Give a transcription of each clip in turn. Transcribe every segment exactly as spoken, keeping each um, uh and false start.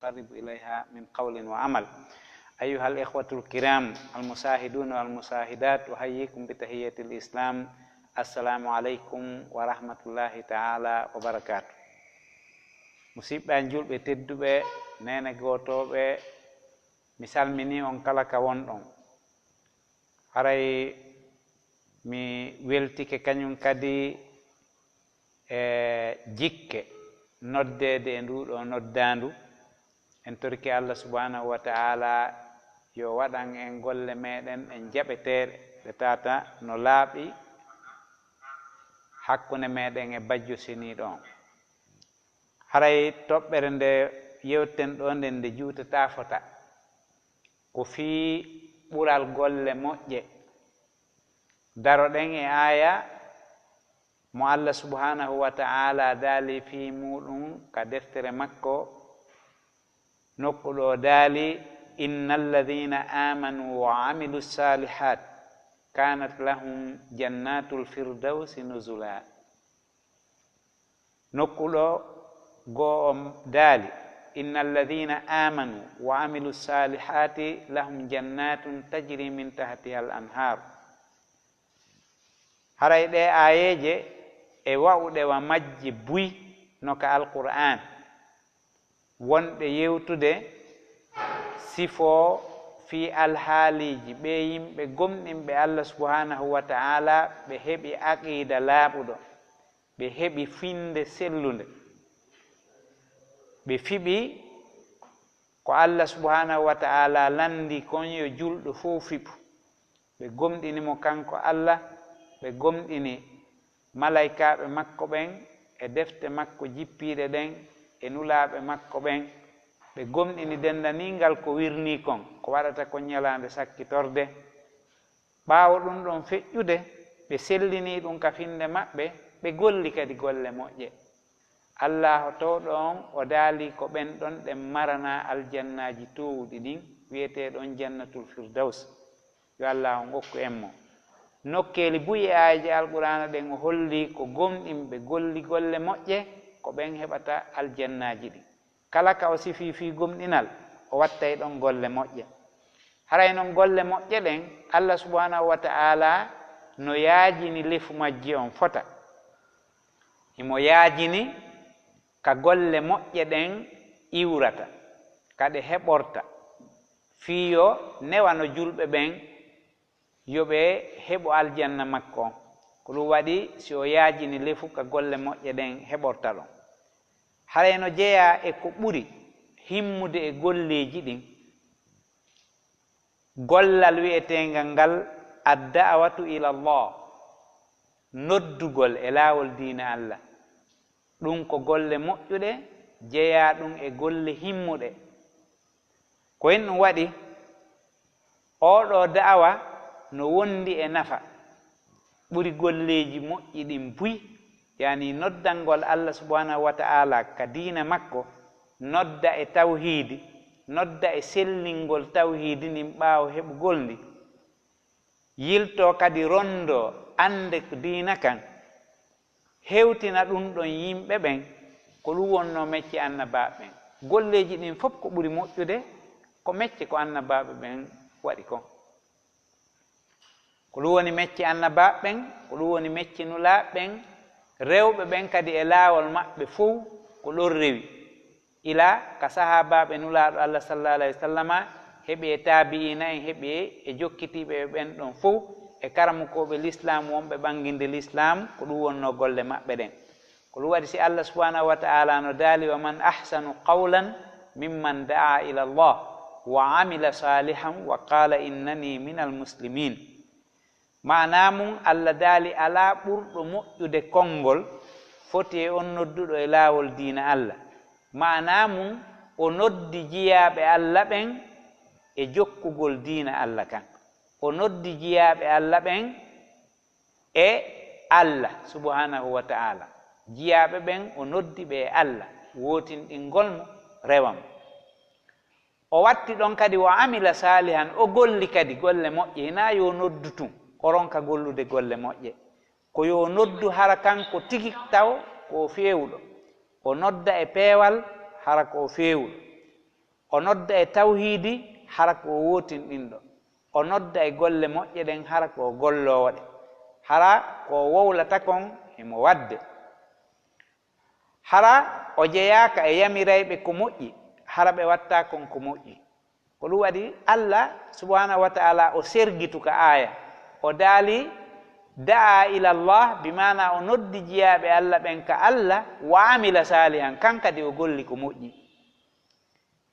يقرب إليها من قول وعمل. أيها الإخوة الكرام المشاهدون والمشاهدات، أحييكم بتحية الإسلام. السلام عليكم ورحمة الله تعالى وبركاته. Musiɓɓe an julɓe tedduɓe, neene gootooɓe, mi salminii on kala ka wonɗon. Haray mi weltike kañum kadi e jikke noddeede e nduu ɗoo noddaandu. En torike Allah subhanahu wa ta'ala yo waɗan en golle meeɗen ɗen jaɓeteeɗe, ɗe tata no laaɓi hakkunde meeɗen e bajjo seniiɗo on. Haray toɓɓere nde yewten ɗoo nden nde juutataa fota. Ko fii ɓural golle moƴƴe. Daroɗen e aaya mo Allah subhanahu wa ta'ala daali fii muuɗum ka deftere makko, nokku ɗo daali, "Inna alladhina amanu wa amilu salihat kanat lahum jannatul firdausi nuzula." Nokku ɗo goo on daali, "Inna alladhina amanu wa amilu salihati lahum jannatun tajri min tahtiha al anhar." Haray ɗee aayeeje e wa'uɗe wa majje buy no ka Alqur'aan, wonɗe yewtude sifoo fii alhaaliiji ɓee yimɓe gomɗinɓe Allah subhanahu wa ta'ala, ɓe heɓi aqiida laaɓuɗo, ɓe heɓi finnde sellunde, ɓe fiɓi ko Allah subhanahu wa ta'ala lanndii kon yo julɗo fow fiɓu. Ɓe gomɗini mo kanko Allah, ɓe gomɗini malaykaaɓe makko ɓen e defte makko jippiiɗe ɗen e nulaaɓe makko ɓen, ɓe gomɗini denndaniingal ko wirnii kon, ko waɗata kon ñalaande sakkitorde. Ɓaawo ɗum ɗon feƴƴude, ɓe sellini ɗum ka finnde maɓɓe, ɓe golli kadi golle moƴƴe. Allaahu towɗo on, o daali ko ɓen ɗon ɗen maranaa aljannaaji toowuɗi ɗin, wi'etee ɗon Jannatul Firdaws. Yo Allaahu on okku en mo. Nokkeeli buy e aayeeje Alqur'aana ɗen, o holli ko gomɗinɓe golli golle moƴƴe, ko ɓen heɓata aljannaaji ɗin. Kala ka o sifii fii gomɗinal, o wattay ɗon golle moƴƴe. Haray non golle moƴƴe ɗen, Allah subhanahu wa ta'ala no yaajini lefu majje on fota. Himo yaajini ka golle moƴƴe ɗen iwrata, ka ɗe heɓorta, fii yo newano julɓe ɓen, yo ɓe heɓu aljanna makko on. Ko ɗum waɗi si o yaajini lefu ka golle moƴƴe ɗen heɓorta ɗon. Haray no jeyaa e ko ɓuri himmude e golleeji ɗin, gollal wi'eteengal ngal ad-da'watu ila Allah, noddugol e laawol diina Allah. Ɗum ko golle moƴƴuɗe, jeyaa ɗum e golle himmuɗe. Ko en ɗum waɗi, oo ɗoo da'awa no wondi e nafa, ɓuri golleeji moƴƴi ɗin buy, yani noddangol Allah subhanahu wa ta'ala ka diina makko, nodda e tawhiidi, nodda e sellingol tawhiidi ndin ɓaawo heɓugol ndi. Yiltoo kadi rondoo annde diina kan, hewtina ɗum ɗon yimɓe ɓen, ko ɗum wonnoo mecce annabaaɓe ɓen. Golleeji ɗin fof ko ɓuri moƴƴude ko mecce ko annabaaɓe ɓen waɗi kon. Ko ɗum woni mecce annabaaɓe ɓen, ko ɗum woni mecce nulaaɓe ɓen, rewɓe ɓen kadi e laawol maɓɓe fof ko ɗon rewi. Ila ka sahaabaaɓe Nulaaɗo Allah sallallahu alayhi wa sallama, heɓi e taabi'iina en, heɓi e jokkitiiɓe e ɓen ɗon fow, e karamokooɓe Lislaam wonɓe ɓannginde Lislaam, ko ɗum wonnoo golle maɓɓe ɗen. Ko ɗum waɗi si Allah subhanahu wa ta'ala no daali, "Wa man ahsanu qawlan mimman da'a ila Allah wa amila salihan wa qala innani minal muslimin." Maanaa mum, Allah daali, alaa ɓurɗo moƴƴude konngol foti e on nodduɗo e laawol diina Allah. Maanaa mum, o noddi jiyaaɓe Allah ɓen e jokkugol diina Allah kan. O noddi jiyaaɓe Allah ɓen e Allah subhanahu wa ta'ala. Jiyaaɓe ɓen, o noddi ɓe e Allah, wootinɗingol mo, rewa mo. O watti ɗon kadi, "Wa amila salihan", o golli kadi golle moƴƴe. Hinaa yo noddu tun, o ronka gollude golle moƴƴe. Ko yo noddu hara kanko tigi taw ko o feewuɗo. O nodda e peewal hara ko o feewuɗo. O nodda e tawhiidi, hara ko o wootinɗinɗo. O nodda e golle moƴƴe ɗen, hara ko o golloowo ɗe. Hara ko o wowlata kon himo waɗde. Hara o jeyaaka e yamirayɓe ko moƴƴi, hara ɓe watta kon ko moƴƴi. Ko ɗum waɗi Allah subhanahu wa ta'ala o sergitu ka aaya. O daali, "Da'a ila Allah," bi maana o noddi jiyaaɓe Allah ɓen ka Allah, "wa amila salihan," kan kadi o golli ko moƴƴi.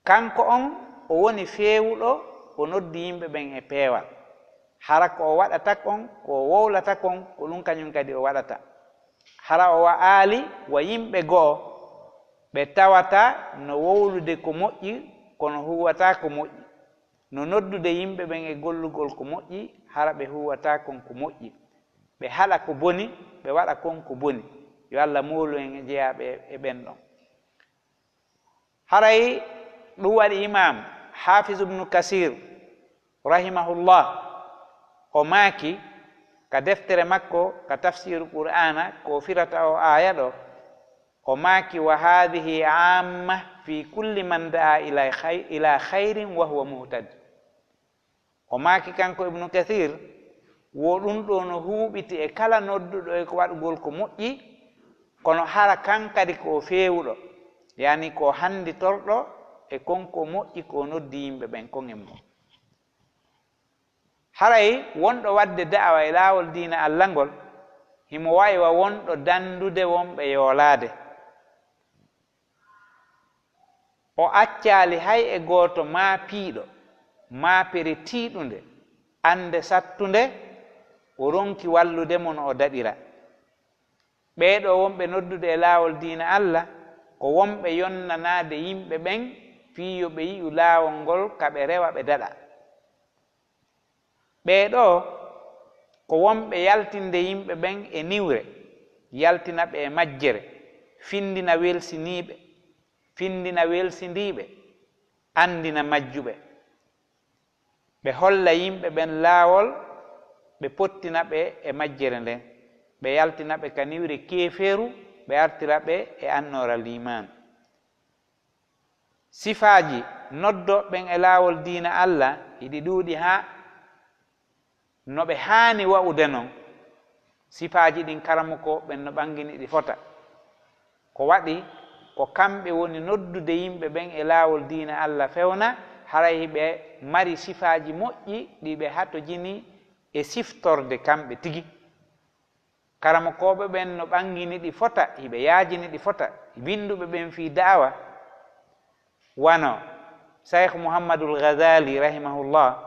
Kanko on, o woni feewuɗo, o noddi yimɓe ɓen e peewal. Hara ko o waɗata kon, ko o wowlata kon, ko ɗum kañum kadi o waɗata. Hara o wa'aali wa yimɓe goo, ɓe tawata no wowlude ko moƴƴi, kono huuwata ko moƴƴi. No noddude yimɓe ɓen e gollugol ko moƴƴi, hara ɓe huuwata kon ko moƴƴi. Ɓe haɗa ko boni, ɓe waɗa kon ko boni. Yo Allah moolu en e jeyaaɓe e ɓen ɗon. Haray ɗum waɗi Imam Hafiz ibnu Kasir, rahimahullah, o maaki ka deftere makko ka tafsiru Qur'aana, ko firata o aaya ɗo, o maaki, "Wa hadhihi amma fi kulli man da'a ila khay-, ila khayrin wa huwa muhtad." O maaki kanko Ibnu Kathir, wo ɗum ɗo no huuɓiti e kala nodduɗo e ko waɗugol ko moƴƴi, kono hara kan kadi ko o feewuɗo, yani ko o handitorɗo e kon ko moƴƴi ko o noddi yimɓe ɓen kon e mum. Haray wonɗo waɗde da'awa e laawol diina Allah ngol, himo wa'i wa wonɗo dandude wonɓe yoolaade. O accaali hay e gooto maa piiɗo, maa pere tiiɗunde, annde sattunde, o ronki wallude mo no o daɗira. Ɓee ɗoo wonɓe noddude e laawol diina Allah, ko wonɓe yonnanaade yimɓe ɓen fii yo ɓe yi'u laawol ngol ka ɓe rewa ɓe daɗa. Ɓee ɗoo ko wonɓe yaltinde yimɓe ɓen e niwre, yaltina ɓe e majjere, findina welsiniiɓe, findina welsindiiɓe, andina majjuɓe. Ɓe holla yimɓe ɓen laawol, ɓe pottina ɓe e majjere nden, ɓe yaltina ɓe ka niwre keeferu, ɓe artira ɓe e annoora liimaanu. Sifaaji noddooɓe ɓen e laawol diina Allah hiɗi ɗuuɗi haa no ɓe haani wa'ude non. Sifaaji ɗin karamoko ɓen no ɓangini ɗi fota. Ko waɗi ko kamɓe woni noddude yimɓe ɓen e laawol diina Allah fewna, haray hiɓe mari sifaaji moƴƴi ɗi ɓe hatojini e siftorde kamɓe tigi. Karamokooɓe ɓen no ɓangini ɗi fota, hiɓe yaajini ɗi fota, winnduɓe ɓen fii da'awa. Wano Shaykh Muhammadul Ghazali, rahimahullah,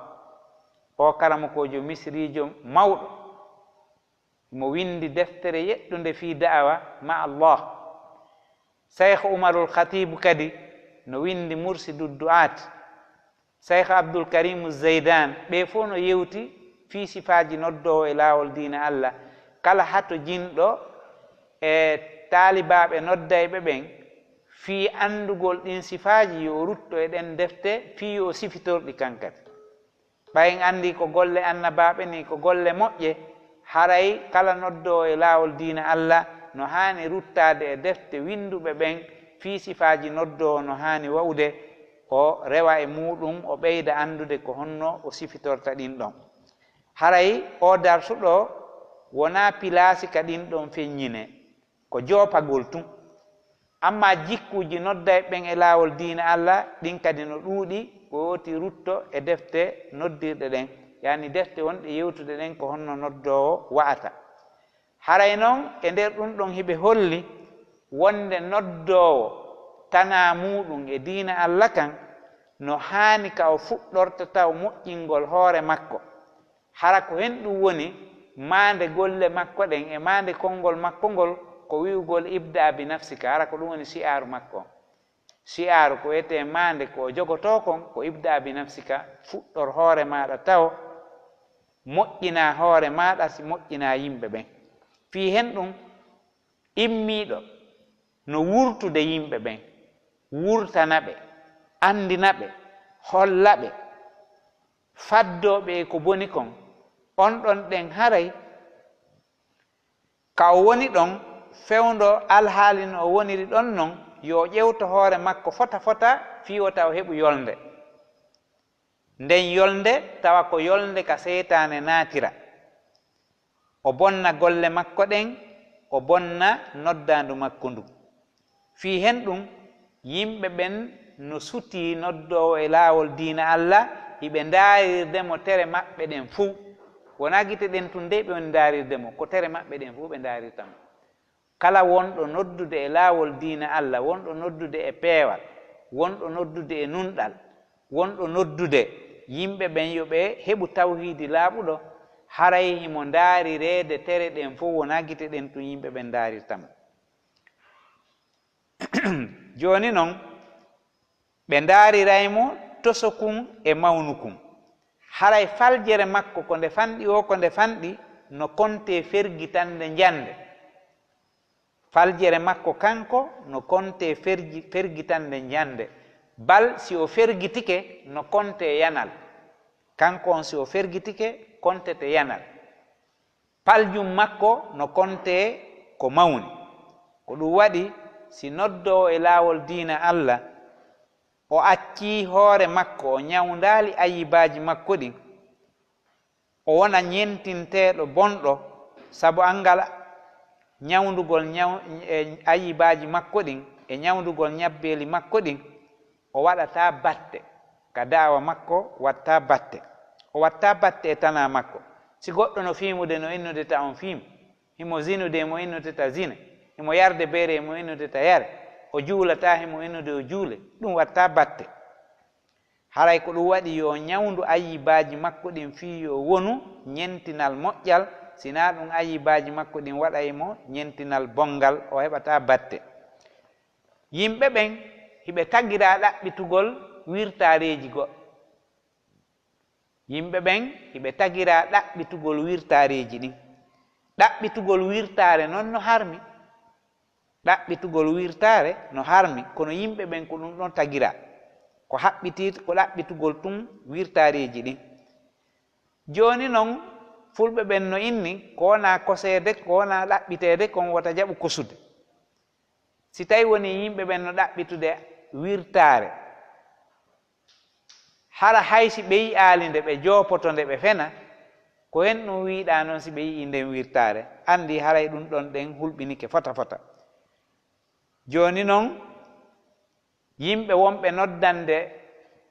o karamokoojo misriijo mawɗo, mo winndi deftere yeɗɗunde fii da'awa ma Allah. Shaykh Umarul Khatibu kadi no winndi Mursidu Du'aat. Shaykh Abdul Karimu Zeydan, ɓe fof no yewti fii sifaaji noddoowo e laawol diina Allah. Kala hatojinɗo e taalibaaɓe noddayɓe ɓen fii anndugol ɗin sifaaji, yo o rutto e ɗen defte fii yo o sifitor ɗi kankadi. Ɓay en anndi ko golle annabaaɓe ni ko golle moƴƴe, haray kala noddoowo e laawol diina Allah no haani ruttaade e defte winnduɓe ɓen fii sifaaji noddoowo no haani wa'ude, o rewa e muuɗum, o ɓeyda anndude ko honno o sifitorta ɗin ɗon. Haray oo darsu ɗoo wonaa pilaasi ka ɗin ɗon feññinee, ko joopagol tun. Ammaa jikkuuji noddayɓe ɓen e laawol diina Allah, ɗin kadi no ɗuuɗi, ko woti rutto e defte noddirɗe ɗen, yani defte wonɗe yewtude ɗen ko honno noddoowo wa'ata. Haray non, e nder ɗum ɗon hiɓe holli wonde noddoowo tanaa muuɗum e diina Allah kan, no haani ka o fuɗɗorta taw moƴƴingol hoore makko. Hara ko hen ɗum woni maande golle makko ɗen e maande konngol makko ngol, ko wi'ugol "ibda bi nafsika", hara ko ɗum woni si'aaru makko. Si'aaru ko wiyetee maande ko o jogotoo kon, ko "ibda bi nafsika", fuɗɗor hoore maaɗa taw, moƴƴinaa hoore maaɗa, si moƴƴinaa yimɓe ɓen. Fii hen ɗum, immiiɗo no wurtude yimɓe ɓen, wurtana ɓe, anndina ɓe, holla ɓe, faddoo ɓe e ko boni kon, on ɗon ɗen haray ka o woni ɗon, fewndo alhaali no o woniri ɗon non, Yo o ƴewto hoore makko fota fota fii wota o heɓu yolnde. Nden yolnde tawa ko yolnde ka seytaane naatira. O bonna golle makko ɗen, o bonna noddaandu makko ndun. Fii hen ɗun, yimɓe ɓen no sutii noddoowo e laawol diina Alla, hiɓe ndaarirde mo tere maɓɓe ɗen fow. Wonaa gite ɗen tun dey ɓe woni ndaarirde mo, ko tere maɓɓe ɗen fow ɓe ndaarirta mo. Kala wonɗo noddude e laawol diina Alla, wonɗo noddude e peewal, wonɗo noddude e nunɗal, wonɗo noddude yimɓe ɓen yo ɓe heɓu tawhiidi laaɓuɗo, haray himo ndaarireede tere ɗen fow, wonaa gite ɗen tun yimɓe ɓen ndaarirta mo. Jooni non, ɓe ndaariray mo tosokun e mawnukun. Haray faljere makko ko nde fanɗi woo, ko nde fanɗi, no kontee fergitannde njannde. Faljere makko kanko no kontee fergi-, fergitannde njannde. Bal si o fergitike no kontee yanal. Kanko on si o fergitike kontete yanal. Paljum makko no kontee ko mawni. Ko ɗun waɗi si noddoowo e laawol diina Alla, o accii hoore makko, o ñawndaali ayibaaji makko ɗin, o wona ñentinteeɗo bonɗo, sabu anngal ñawndugol ñaw-, e ayibaaji makko ɗin, e ñawndugol ñabbeeli makko ɗin, o waɗataa batte. Ka da'awa makko waɗtaa batte. O waɗtaa batte e tanaa makko. Si goɗɗo no fiimude, no innude ta on fiimu. Himo zinude, himo innude ta zine. Himo yarde beere, himo innude ta yare. O juulataa, himo innude o juule. Ɗun waɗtaa batte. Haray ko ɗun waɗi yo o ñawndu ayibaaji makko ɗin fii yo wonu ñentinal moƴƴal, si naa ɗun ayibaaji makko ɗin waɗay mo ñentinal bonngal, o heɓataa batte. Yimɓe ɓen hiɓe tagiraa ɗaɓɓitugol wirtaareeji goɗɗi. Yimɓe ɓen hiɓe tagiraa ɗaɓɓitugol wirtaareeji ɗin. Ɗaɓɓitugol wirtaare non no harmi. Ɗaɓɓitugol wirtaare no harmi, kono yimɓe ɓen ko ɗun ɗon tagiraa. Ko haɓɓitii-, ko ɗaɓɓitugol tun wirtaareeji ɗin. Jooni non, fulɓe ɓen no inni, ko wonaa koseede, ko wonaa ɗaɓɓiteede, kon wota jaɓu kosude. Si tawi wonii yimɓe ɓen no ɗaɓɓitude wirtaare, hara hay si ɓe yi'aali nde, ɓe joopoto nde, ɓe fena, ko hen ɗun wi'uɗaa non si ɓe yi'ii nden wirtaare? Anndii haray ɗun ɗon ɗen hulɓinike fota fota. Jooni non, yimɓe wonɓe noddande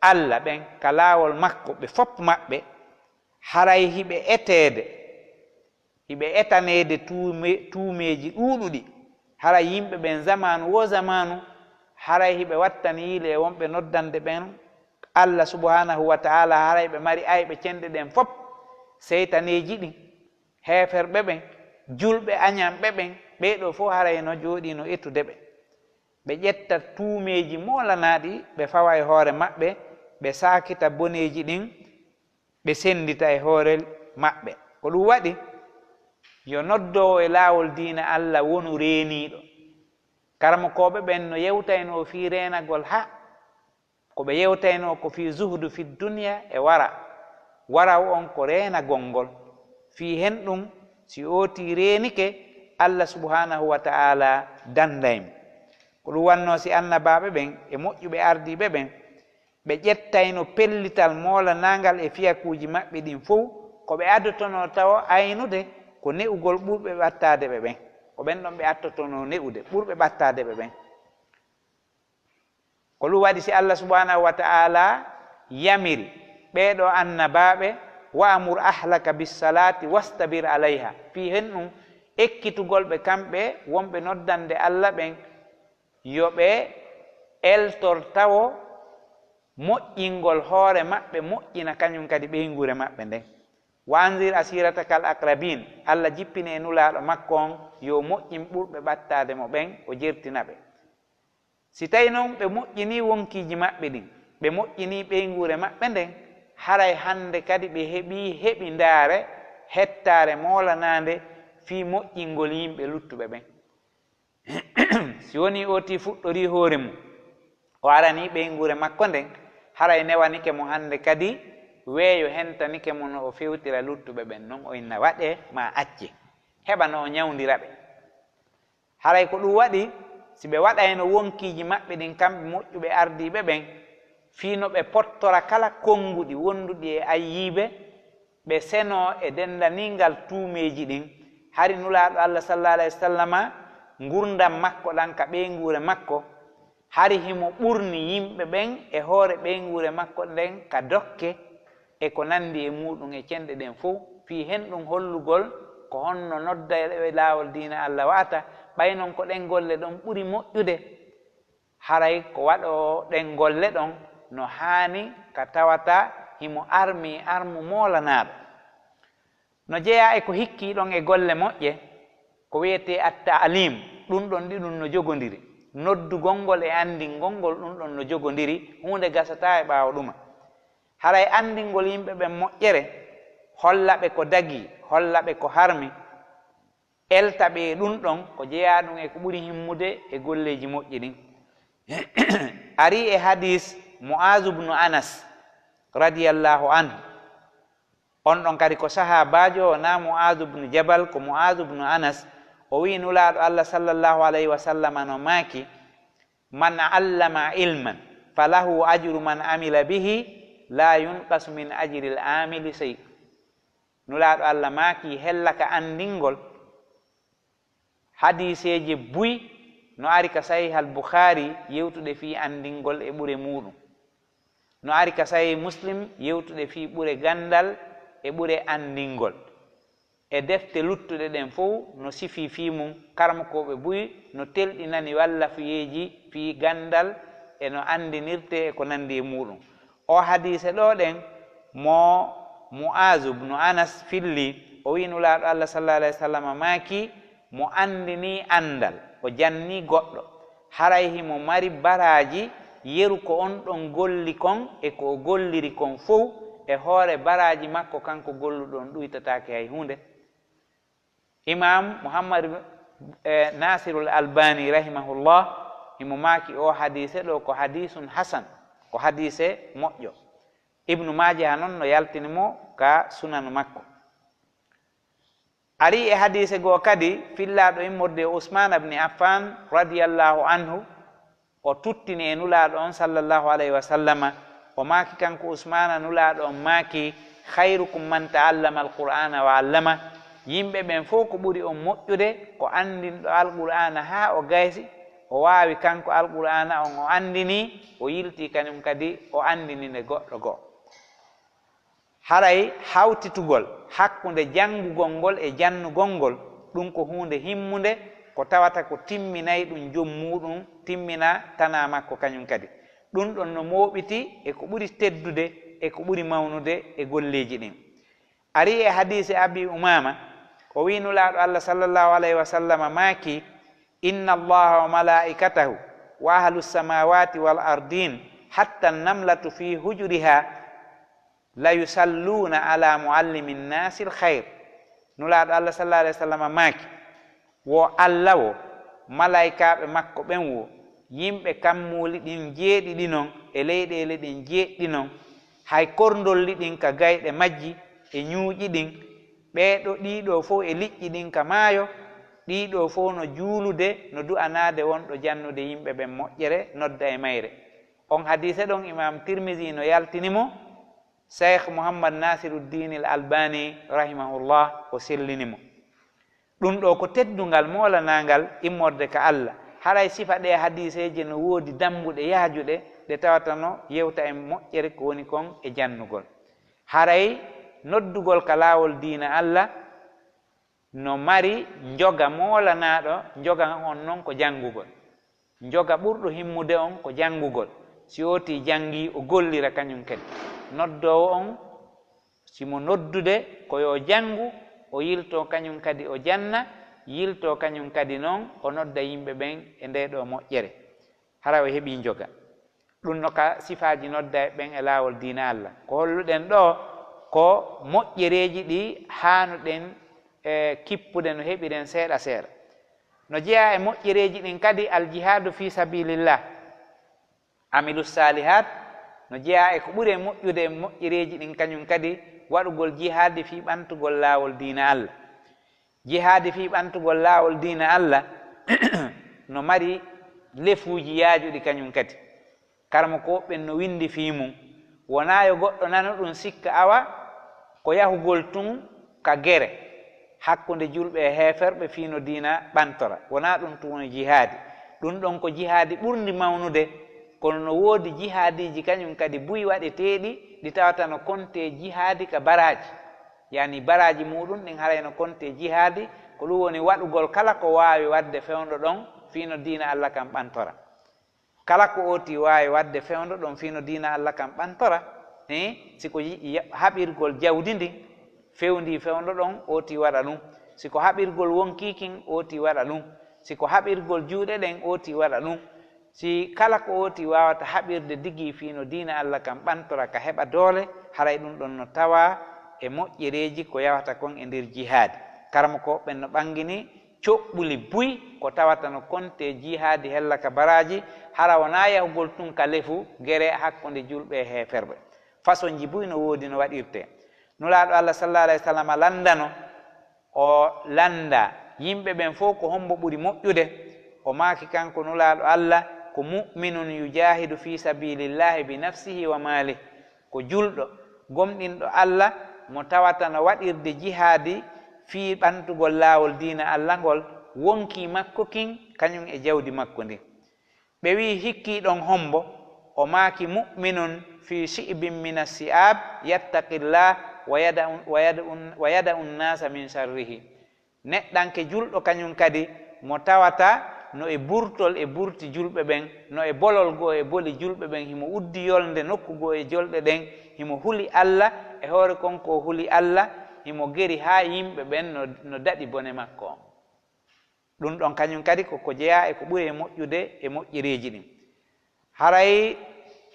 Alla ɓen ka laawol makko, ɓe fof maɓɓe, haray hiɓe eteede, hiɓe etaneede tuume-, tuumeeji ɗuuɗuɗi. Haray yimɓe ɓen, zamaanu woo zamaanu, haray hiɓe wattani yiile e wonɓe noddande ɓen Alla subhaanahu wa ta'aala, haray ɓe mari ayɓe cenɗe ɗen fof, seytaneeji ɗin, heeferɓe ɓen, julɓe añanɓe ɓen, ɓee ɗoo fof haray no jooɗii no etude ɓe. Ɓe ƴetta tuumeeji moolanaaɗi, ɓe fawa e hoore maɓɓe, ɓe saakita boneeji ɗin, ɓe senndita e hoore maɓɓe. Ko ɗun waɗi, yo noddoowo e laawol diina Alla wonu reeniiɗo. Karamokooɓe ɓen no yewtaynoo fii reenagol haa, ko ɓe yewtaynoo ko fii zuhdu fi dunya e wara. Waraw on ko reenagol ngol. Fii hen ɗun, si ootii reenike, Alla subhaanahu wa ta'aala dannday mo. Ko ɗun wannoo si annabaaɓe ɓen e moƴƴuɓe ardiiɓe ɓen, ɓe ƴettayno pellital moolanaangal e fiyakuuji maɓɓe ɗin fow, ko ɓe adotonoo tawo aynude ko ne'ugol ɓurɓe ɓattaade ɓe ɓen. Ko ɓen ɗon ɓe attotonoo ne'ude ɓurɓe ɓattaade ɓe ɓen. Ko ɗun waɗi si Alla subhaanahu wa ta'aala yamiri ɓee ɗoo annabaaɓe, "Wa'mur ahlaka bis-salaati wastabir alayha." Fii hen ɗun ekkitugol ɓe kamɓe wonɓe noddande Alla ɓen, yo ɓe eltor tawo moƴƴingol hoore maɓɓe, moƴƴina kañun kadi ɓeynguure maɓɓe nden. "Wa anzir asiratakal aqrabin." Alla jippini e Nulaaɗo makko on, yo moƴƴin ɓurɓe ɓattaade mo ɓen, o jertina ɓe. Si tawi non ɓe moƴƴinii wonkiiji maɓɓe ɗin, ɓe moƴƴinii ɓeynguure maɓɓe nden, haray hannde kadi ɓe heɓii heɓindaare, hettaare moolanaande fii moƴƴingol yimɓe luttuɓe ɓen. Si wonii ootii fuɗɗorii hoore mun, o aranii ɓeynguure makko nden, haray newanike mo hannde kadi weeyo hentanike mo no o fewtira luttuɓe ɓen. Non o inna waɗee maa acce, heɓa no o ñawndira ɓe. Haray ko ɗun waɗi, Si ɓe waɗayno wonkiiji maɓɓe ɗin, kamɓe moƴƴuɓe ardiiɓe ɓen, fii no ɓe pottora kala konnguɗi wonduɗi e ayyiibe, ɓe senoo e denndaniingal tuumeeji ɗin, hari Nulaaɗo Allah, sallallaahu alayhi wa sallama, ngurndan makko ɗan ka ɓeynguure makko, hari himo ɓurni yimɓe ɓen e hoore ɓeynguure makko nden ka dokke e ko nanndi e muuɗum e cenɗe ɗen fow, fii hen ɗum hollugol ko honno nodda e laawol diina Allah wa'ata, ɓay non ko ɗen golle ɗon ɓuri moƴƴude, haray ko waɗoowo ɗen golle ɗon no haani ka tawata himo armii armu moolanaaɗo. No jeyaa e ko hikkii ɗon e golle moƴƴe, ko wi'etee at-ta'lim, ɗum ɗon ɗiɗum no jogondiri. Noddugol ngol e anndingol ngol, ɗum ɗon no jogondiri, huunde gasataa e ɓaawo ɗuma. Haray anndingol yimɓe ɓen moƴƴere, holla ɓe ko dagii, holla ɓe ko harmi, elta ɓe e ɗum ɗon, ko jeyaa ɗum e ko ɓuri himmude e golleeji moƴƴi ɗin. Arii e hadiis Mu'aazu bnu Anas, radiyallaahu anhu. On ɗon kadi ko sahaabaajo o, naa Mu'aazu bnu Jabal, ko Mu'aazu bnu Anas. O wi'i Nulaaɗo Allah, sallallaahu alayhi wa sallama, no maaki, "Man allama ilman, falahu ajru man amila bihi, la yunqasu min ajril amili sey." Nulaaɗo Allah maaki, hella ka anndingol, hadiiseeje buy no ari ka Sahih al-Bukhari yewtude fii anndingol e ɓure muuɗum. No ari ka Sahih Muslim yewtude fii ɓure ganndal e ɓure anndingol. E defte luttuɗe ɗen fow no sifii fii mum, karamokooɓe buy no telɗinani wallafuyeeji fii ganndal e no anndinirtee e ko nanndi e muuɗum. O hadiise ɗoo ɗen mo Mu'aazu bnu Anas filli, o wi'i Nulaaɗo Allah, sallallaahu alayhi wa sallam, maaki, mo anndinii anndal, o jannii goɗɗo, haray himo mari baraaji yeru ko on ɗon golli kon e ko o golliri kon fow, e hoore baraaji makko kanko golluɗo on ɗuytataake hay huunde. Imaam Muhammad, eh, Nasirul Albani, rahimahullah, himo maaki o hadiise ɗoo ko hadiisun hasan, ko hadiise moƴƴo. Ibnu Maaja non no yaltini mo ka sunanu makko. Arii e hadiise goo kadi, fillaaɗo immorde e Usmaana bni Affaan, radiyallaahu anhu, o tuttini e Nulaaɗo on, sallallaahu alayhi wa sallama, o maaki kanko Usmaana, Nulaaɗo on maaki, "Khayrukum man ta'allama al-Qur'aana wa 'allama." Yimɓe ɓen fow ko ɓuri on moƴƴude ko anndinɗo Alqur'aana haa o gaysi, o waawi kanko Alqur'aana on, o anndinii, o yiltii kañum kadi o anndini nde goɗɗo goo. Haray hawtitugol hakkunde janngugol ngol e jannugol ngol, ɗum ko huunde himmunde, ko tawata ko timminay ɗum jom muuɗum, timmina tanaa makko kañum kadi. Ɗum ɗon no mooɓiti e ko ɓuri teddude e ko ɓuri mawnude e golleeji ɗin. Arii e hadiise Abi Umaama, o wi'i Nulaaɗo Allah, sallallaahu alayhi wa sallama, maaki, "Inna Allaha wa malaa'ikatahu wa ahlu samaawaati wal ardiin, hatta namlatu fi hujuriha, la yusalluuna ala muallimi nnaasi l-khayr." Nulaaɗo Allah, sallallaahu alayhi wa sallama, maaki, wo Alla wo, malaykaaɓe makko ɓen wo, yimɓe kammuuli ɗin jeeɗiɗi non e leyɗeele ɗen jeeɗiɗi non, hay korndolli ɗin ka gayɗe majji e ñuuƴi ɗin, ɓee ɗoo, ɗii ɗoo fow e liƴƴi ɗin ka maayo, ɗii ɗoo fow no juulude, no du'anaade wonɗo jannude yimɓe ɓen moƴƴere, nodda e mayre. On hadiise ɗon, Imaam Tirmisi no yaltini mo, Seykh Muhammad Naasiruddin al Albani, rahimahullah, o sellini mo. Ɗum ɗoo ko teddungal moolanaangal immorde ka Alla. Haray sifa ɗee hadiiseeje no woodi dammbuɗe yaajuɗe ɗe tawata no yewta e moƴƴere ko woni kon e jannugol. Haray noddugol ka laawol diina Alla no mari njoga moolanaaɗo, njoga on non ko janngugol. Njoga ɓurɗo himmude on ko janngugol. Si ootii janngii, o gollira kañum kadi. Noddoowo on, si mo noddude ko yo janngu, o yiltoo kañum kadi o janna, yiltoo kañum kadi non o nodda yimɓe ɓen e ndee ɗoo moƴƴere. Hara o heɓii njoga. Ɗum no ka sifaaji nodda ɓen e laawol diina Alla. Ko holluɗen ɗoo ko moƴƴereeji ɗi haanuɗen, e, kippude no heɓiren seeɗa seeɗa. No jeyaa e moƴƴereeji ɗin kadi aljihaadu fii sabilillah, amilu saalihaat, no jeyaa e ko ɓuri e moƴƴude e moƴƴereeji ɗin kañum kadi waɗugol jihaadi fii ɓantugol laawol diina Alla. Jihaadi fii ɓantugol laawol diina Alla no mari lefuuji yaajuɗi kañum kadi. Karamoko ɓen no winndi fii mum, wonaa yo goɗɗo nano ɗum sikka awa ko yahugol tun ka gere hakkunde julɓe e heeferɓe fii no diina ɓantora. Wonaa ɗum tun woni jihaadi. Ɗum ɗon ko jihaadi ɓurndi mawnude, kono no woodi jihaadiiji kañum kadi buy waɗeteeɗi ɗi tawata no kontee jihaadi ka baraaji. Yaani baraaji muuɗum ɗin haray no kontee jihaadi, ko ɗum woni waɗugol kala ko waawi waɗde fewndo ɗon fii no diina Alla kan ɓantora. Kala ko ooti waawi waɗde fewndo ɗon fii no diina Alla kan ɓantora, eh, si ko yi-, ya-, haɓirgol jawdi ndin fewndii fewndo ɗon, ooti waɗa ɗum. Si ko haɓirgol wonkii kin, ooti waɗa ɗum. Si ko haɓirgol juuɗe ɗen, ooti waɗa ɗum. Si kala ko ooti waawata haɓirde digii fii no diina Alla kan ɓantora ka heɓa doole, haray ɗum ɗon no tawaa e moƴƴereeji ko yawata kon e nder jihaadi. Karamoko ɓen no ɓangini coɓɓuli buy ko tawata no kontee jihaadi hella ka baraaji, hara wonaa yahugol tun ka lefu gere hakkunde julɓe e heeferɓe. Fasonji buy no woodi no waɗirtee. Nulaaɗo Alla sallallaahu alayhi wa sallam lanndano, o lannda yimɓe ɓen fow ko hombo ɓuri moƴƴude. O maaki kanko Nulaaɗo Alla, ko mu'minun yujaahidu fii sabiilillaahi bi nafsihi wa maalih. Ko julɗo, gomɗinɗo Alla, mo tawata no waɗirde jihaadi fii ɓantugol laawol diina Alla ngol, wonkii makko kin, kañum e jawdi makko ndin. Ɓe wi'i, "Hikkii ɗon hombo?" O maaki, "Mu'minun fii shi'bin mina shi'ab, yattaqillah wa yada'u, wa yada'u, wa yada'u nnaasa min sharrihi." Neɗɗanke julɗo kañum kadi mo tawata no e burtol e burti julɓe ɓen, no e bolol goo e boli julɓe ɓen, himo uddi yolnde nokku goo e jolɗe ɗen, himo huli Alla, e hoore kon ko o huli Alla, himo geri haa yimɓe ɓen no, no daɗi bone makko on. Ɗum ɗon kañum kadi ko ko jeyaa e ko ɓuri e moƴƴude e moƴƴereeji ɗin. Haray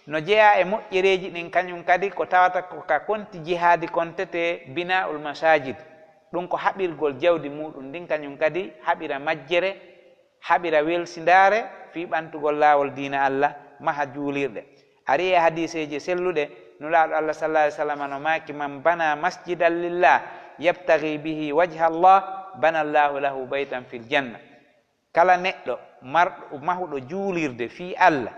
no jeyaa e moƴƴereeji ɗin kañum kadi ko tawata ko ka konti jihaadi kontetee bina'ul masajid. Ɗum ko haɓirgol jawdi muuɗum ndin kañum kadi, haɓira majjere, haɓira welsindaare fii ɓantugol laawol diina Alla, maha juulirɗe. Ari e hadiiseeje selluɗe, Nulaaɗo Alla sallallaahu alayhi wa sallam no maaki, "Man bana masjidan lillah yabtaghi bihi wajha Allah, bana Allahu lahu baytan fil janna." Kala neɗɗo marɗo, mahuɗo juulirde fii Alla,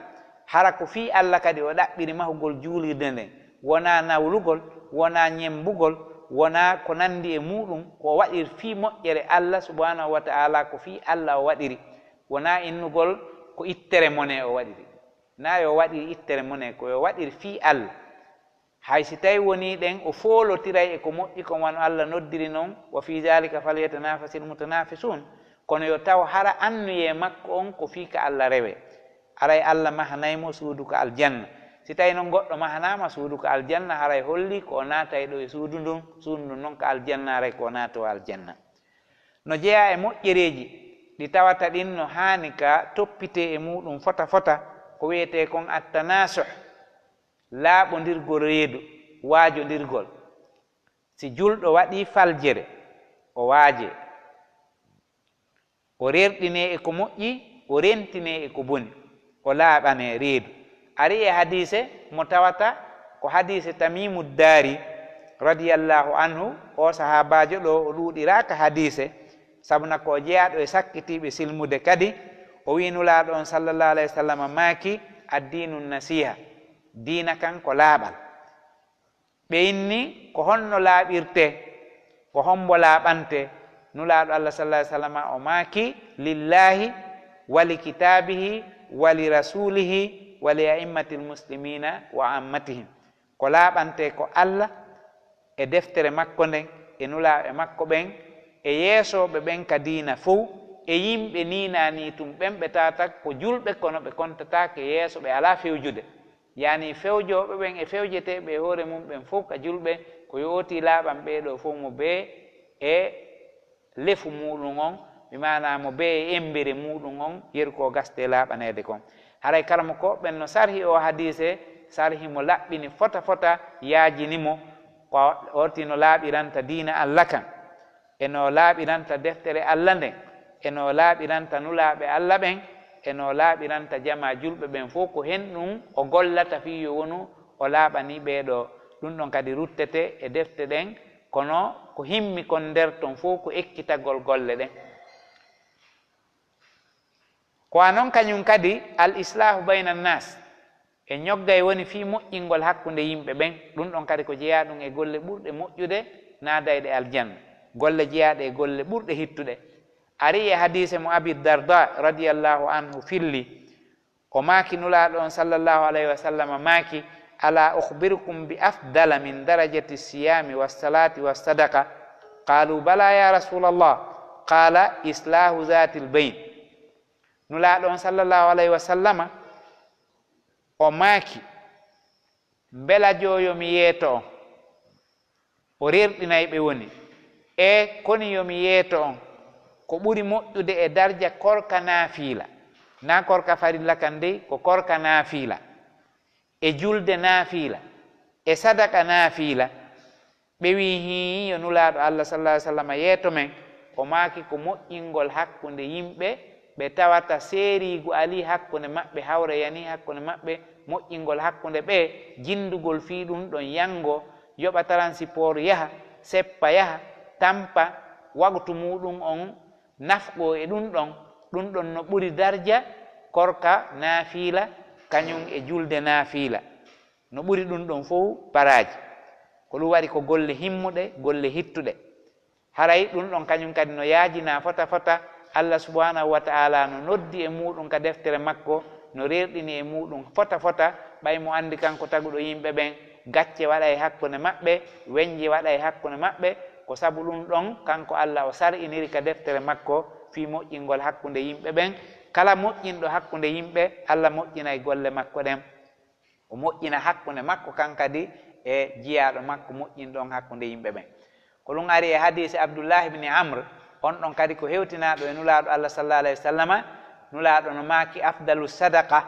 hara ko fii Alla kadi o ɗaɓɓiri mahugol juulirde nden, wonaa nawlugol, wonaa ñemmbugol, wonaa ko nanndi e muuɗum, ko o waɗiri fii moƴƴere Alla subhanahu wa ta'ala, ko fii Alla o waɗiri, wonaa innugol ko ittere mone o waɗiri. Naa yo waɗir ittere mone, ko yo waɗir fii Alla. Hay si tawi wonii ɗen o foolotiray e ko moƴƴi kon, wano Alla noddiri non, "Wa fii zaalika falyatanafasil mutanafisun." Kono yo taw hara annuyee makko on ko fii ka Alla rewee. Aray Alla mahanay mo suudu ka aljanna. Si tawi non goɗɗo mahanaama suudu ka aljanna, haray holli ko o naatay ɗo e suudu ndun, suudu ndun non ka aljanna, aray ko o naatoo aljanna. No jeyaa e moƴƴereeji ɗi tawata ɗin no haani ka toppitee e muuɗum fota fota, ko wi'etee kon attanasuh, laaɓondirgol reedu, waajondirgol. Si julɗo waɗii faljere, o waajee, o rerɗinee e ko moƴƴi, o rentinee e ko boni, o laaɓanee reedu. Ari e hadiise mo tawata ko hadiise Tamimu Daari, radiyallahu anhu, o sahaabaajo ɗo o ɗuuɗiraaka hadiise, sabuna ko o jeyaaɗo e sakkitiiɓe silmude kadi, o wi'i Nulaaɗo on sallallahu alayhi wa sallam maaki, "Addiinu nasiha, diina kan ko laaɓal." Ɓe inni, "Ko honno laaɓirtee? Ko hombo laaɓantee?" Nulaaɗo Allah sallallahu alaihi wasallam o maaki, "Lillahi wa li kitaabihi wa li rasulihi wa li a'immatil muslimina wa ammatihim." Ko laaɓantee ko Allah e deftere makko nden, e nulaaɓe makko ɓen, e yeesooɓe ɓen ka diina fow, e yimɓe niinaanii tun ɓen ɓe tawata ko julɓe kono ɓe kontataake yeeso, ɓe alaa fewjude. Yaani fewjooɓe ɓen e fewjeteeɓe e hoore mum ɓen fow ka julɓe, ko yo ooti laaɓan ɓee ɗoo fow mo bee e lefu muuɗum on, bi maanaa mo bee e emmbere muuɗum on, yeru ko o gastee laaɓaneede kon. Haray karamoko ɓen no sarhi oo hadiise, sarhi mo laɓɓini fota fota, yaajini mo, ko ooti no laaɓiranta diina Allah kan. E no laaɓiranta deftere Allah nden, e no laaɓiranta nulaaɓe Allah ɓen, e no laaɓiranta jamaa julɓe ɓen fow, ko hen ɗum o gollata fii yo wonu o laaɓanii ɓee ɗoo. Ɗum ɗon kadi ruttete e defte ɗen, kono ko himmi kon nder ton fow ko ekkitagol golle ɗen. Ko a non kañum kadi al islahu bayna annas, e ñoggay woni fii moƴƴingol hakkunde yimɓe ɓen. Ɗum ɗon kadi ko jeyaa ɗum e golle ɓurɗe moƴƴude naadayɗe aljanna, golle jeyaaɗe e golle ɓurɗe hittuɗe. Ari e hadiise mo Abi Darda radiyallahu anhu filli, o maaki, Nulaaɗo on sallallahu alayhi wa sallam maaki, "Ala ukhbirukum bi afdala min darajati siyami wa salati wa sadaqa?" Qalu, "Bala ya Rasulallah." Qala, "Islahu zatil bayn." Nulaaɗo on sallallahu alayhi wa sallama o maaki, "Mbela joo yo mi yeeto on?" O rerɗinay ɓe woni, "E koni yo mi yeeto on ko ɓuri moƴƴude e darja korka naafiila?" Na korka farilla kan dey, ko korka naafiila, e julde naafiila, e sadaka naafiila. Ɓe wi'i, "Hii, yo Nulaaɗo Allah sallallahu alaihi wasallam yeeto men." O maaki, "Ko moƴƴingol hakkunde yimɓe ɓe tawata seeriigu alii hakkunde maɓɓe, hawre yanii hakkunde maɓɓe, moƴƴingol hakkunde ɓe, jindugol fii ɗum ɗon yango, yoɓa transport yaha, seppa yaha, tampa, waqtu muuɗum on nafqoo e ɗum ɗon, ɗum ɗon no ɓuri darja korka naafiila, kañum e julde naafiila." No ɓuri ɗum ɗon fow baraaji. Ko ɗum waɗi ko golle himmuɗe, golle hittuɗe. Haray ɗum ɗon kañum kadi no yaajinaa fota fota. Allah subhanahu wa ta'ala no noddi e muuɗum ka deftere makko, no rerɗini e muuɗum fota fota, ɓay mo anndi kanko taguɗo yimɓe ɓen, gacce waɗa e hakkunde maɓɓe, weñje waɗa e hakkunde maɓɓe. Ko sabu ɗum ɗon kanko Allah o sar'iniri ka deftere makko fii moƴƴingol hakkunde yimɓe ɓen. Kala moƴƴinɗo hakkunde yimɓe, Allah moƴƴinay golle makko ɗen. O moƴƴina hakkunde makko kan kadi e jiyaaɗo makko moƴƴinɗo on hakkunde yimɓe ɓen. Ko ɗum ari e hadiisi Abdullahi ibni Amr, on ɗon kadi ko hewtinaaɗo e Nulaaɗo Allah sallallahu alaihi wasallama, Nulaaɗo no maaki, "Afdalu sadaqa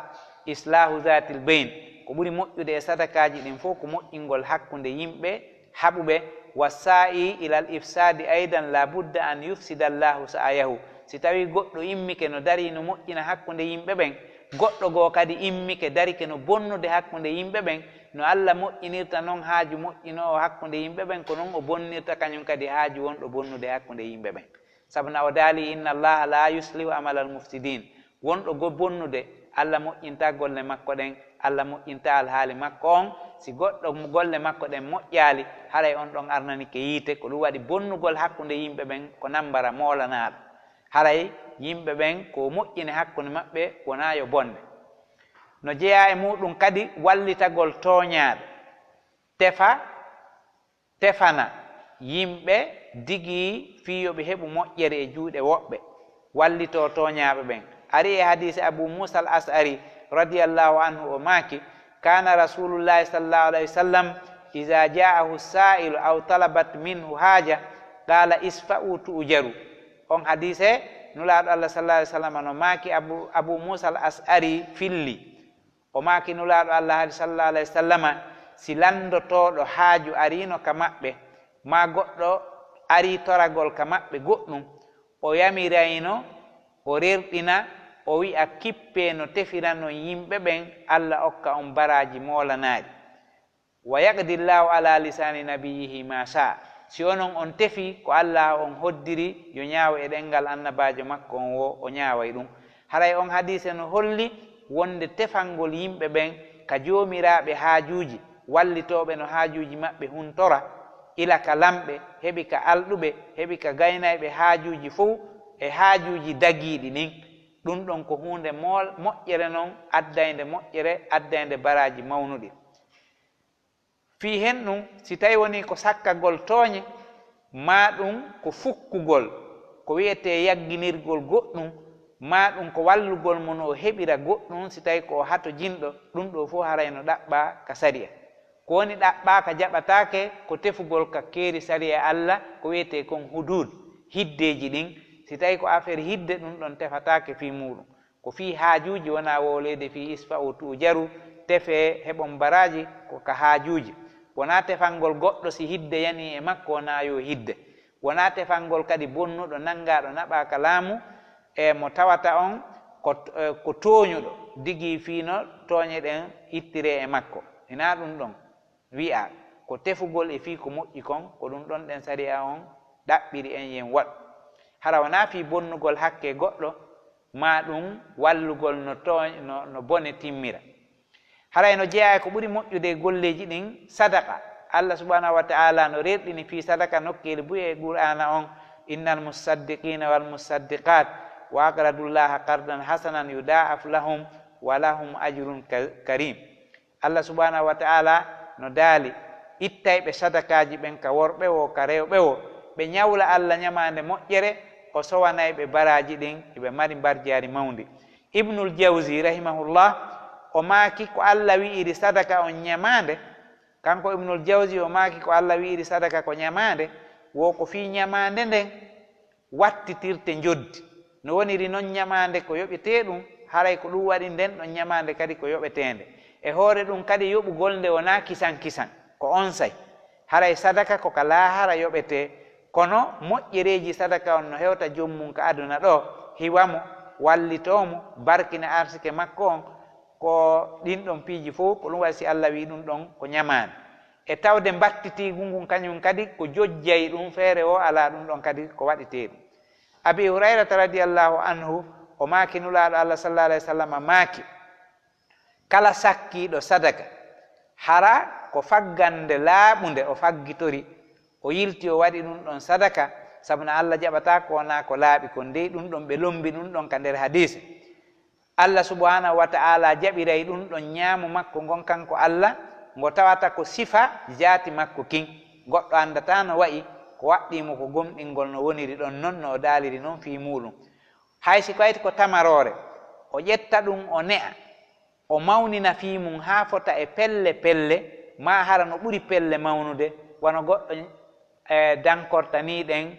islahu zatil bayn." Ko ɓuri moƴƴude e sadakaaji ɗin fof ko moƴƴingol hakkunde yimɓe haɓuɓe, "Wa sa'i ilal ifsadi aidan la budda an yufsida Allahu sa'ayahu." Si tawi goɗɗo immike no dari no moƴƴina hakkunde yimɓe ɓen, goɗɗo goo kadi immike darike no bonnude hakkunde yimɓe ɓen, no Allah moƴƴinirta non haaju moƴƴinoowo hakkunde yimɓe ɓen, ko non o bonnirta kañum kadi haaju wonɗo bonnude hakkunde yimɓe ɓen. Sabu na o daali, "Inna Allaha la yuslihu amalal mufsidin." Wonɗo go bonnude, Allah moƴƴinta golle makko ɗen, Allah moƴƴinta alhaali makko on. Si goɗɗo mo golle makko ɗen moƴƴaali, haray on ɗon arnanike yiite. Ko ɗum waɗi bonnugol hakkunde yimɓe ɓen ko nambara moolanaaɗo. Haray yimɓe ɓen ko moƴƴini hakkunde maɓɓe wonaa yo bonne. No jeyaa e muuɗum kadi wallitagol tooñaaɗo, tefa, tefana yimɓe digi fii yo ɓe heɓu moƴƴere e juuɗe woɓɓe, wallitoo tooñaaɓe ɓen. Ari e hadiisi Abu Muusa al As'ari radiyallahu anhu, o maaki, "Kana Rasulullahi sallallahu alaihi wasallam iza ja'ahu sa'ilu aw talabat minhu haja, qala, 'Isfa'u tu'jaru.'" On hadiise Nulaaɗo Allah sallallahu alaihi wasallam no maaki, Abu, Abu Muusa al As'ari filli. O maaki, Nulaaɗo Allah hadi sallallahu alaihi wasallama, si lanndotooɗo haaju ariino ka maɓɓe, maa goɗɗo arii toragol ka maɓɓe goɗɗum, o yamirayno, o rerɗina, o wi'a, "Kippee no tefirannon yimɓe ɓen, Allah okka on baraaji moolanaaɗi." "Wa yaqdi Allahu ala lisani nabiyyihi ma sha." Si onon on tefi ko Allah on hoddiri yo ñaaw e ɗenngal annabaajo makko on woo, o ñaaway ɗum. Haray on hadiise no holli wonde tefangol yimɓe ɓen ka joomiraaɓe haajuuji, wallitooɓe no haajuuji maɓɓe huntora, ila ka lamɓe, heɓi ka alɗuɓe, heɓi ka gaynayɓe haajuuji fow e haajuuji dagiiɗi ɗin. Ɗum ɗon ko huunde mool-, moƴƴere non, addaynde moƴƴere, addaynde baraaji mawnuɗi. Fii hen ɗum, si tawi wonii ko sakkagol tooñe, maa ɗum ko fukkugol, ko wi'etee yagginirgol goɗɗum, maa ɗum ko wallugol mo no o heɓira goɗɗum, si tawi ko o hatojinɗo, ɗum ɗoo fof haray no ɗaɓɓaa ka sariya. Ko woni ɗaɓɓaaka, jaɓataake, ko tefugol ka keeri sariya Allah, ko wi'etee kon huduud, hiddeeji ɗin. Si tawi ko affaire hidde, ɗum ɗon tefataake fii muuɗum. Ko fii haajuuji, wonaa wowleede fii isfa'u tu'jaru, tefee heɓon baraaji, ko ka haajuuji. Wonaa tefangol goɗɗo si hidde yanii e makko, wonaa yo hidde. Wonaa tefangol kadi bonnuɗo nanngaaɗo naɓaa ka laamu e mo tawata on ko, e, ko tooñuɗo, digii fii no tooñe ɗen ittiree e makko. Hinaa ɗum ɗon wi'aa, ko tefugol e fii ko moƴƴi kon, ko ɗum ɗon ɗen sariya on ɗaɓɓiri en yen waɗu. Hara wonaa fii bonnugol hakke goɗɗo, ma ɗum wallugol no tooñ, no, no bone timmira. Haray no jeyaa e ko ɓuri moƴƴude e golleeji ɗin sadaka. Allah subhanahu wa ta'ala no rerɗini fii sadaka nokkeeli buy e Qur'aana on, "Innal musaddiqina wal musaddiqat wa aqradullaha qardan hasanan yuda'af lahum wa lahum ajrun ka-, karim." Allah subhanahu wa ta'ala no daali, ittayɓe sadakaaji ɓen ka worɓe wo, ka rewɓe wo, ɓe ñawla Allah ñamaande moƴƴere, o sowanay ɓe baraaji ɗin, hiɓe mari mbarjaari mawndi. Ibnul Jawzi rahimahullah, o maaki ko Allah wi'iri sadaka on ñamaande, kanko Ibnul Jawzi o maaki ko Allah wi'iri sadaka ko ñamaande, wo ko fii ñamaande nden wattitirte njoddi. No woniri non ñamaande ko yoɓetee ɗum, haray ko ɗum waɗi nden ɗon ñamaande kadi ko yoɓeteende. E hoore ɗum kadi yoɓugol nde wonaa kisan kisan, ko onsay. Haray sadaka ko ka laahara yoɓetee, kono moƴƴereeji sadaka on no hewta joom mum ka aduna ɗoo, hiwa mo, wallitoo mo, barkina arsike makko on, ko ɗin ɗon piiji fow, ko ɗum waɗi si Allah wi'i ɗum ɗon ko ñamaande. E tawde mbattitiigu ngun kañum kadi ko jojjay ɗum, feere wo alaa ɗum ɗon kadi ko waɗetee ɗum. Abi Hurayrata radiyallahu anhu, o maaki Nulaaɗo Allah sallallahu alayhi wa sallam maaki, kala sakkiiɗo sadaka, hara ko faggande laaɓunde o faggitori, o yilti o waɗi ɗum ɗon sadaka, sabu na Allah jaɓataa ko wonaa ko laaɓi kon. Dey ɗum ɗon ɓe lombi ɗum ɗon ka nder hadiise. Allah subhanahu wa ta'ala jaɓiray ɗum ɗon ñaamo makko ngon kanko Allah, ngo tawata ko sifa jaati makko kin. Goɗɗo anndataa no wa'i ko waɗɗii mo ko gomɗingol no woniri ɗon non, no o daaliri non fii muuɗum. Hay si ko wayti ko tamaroore, o ƴetta ɗum o ne'a, o mawnina fii mum haa fota e pelle pelle, maa hara no ɓuri pelle mawnude, wano goɗɗo, e, dankorta nii ɗen,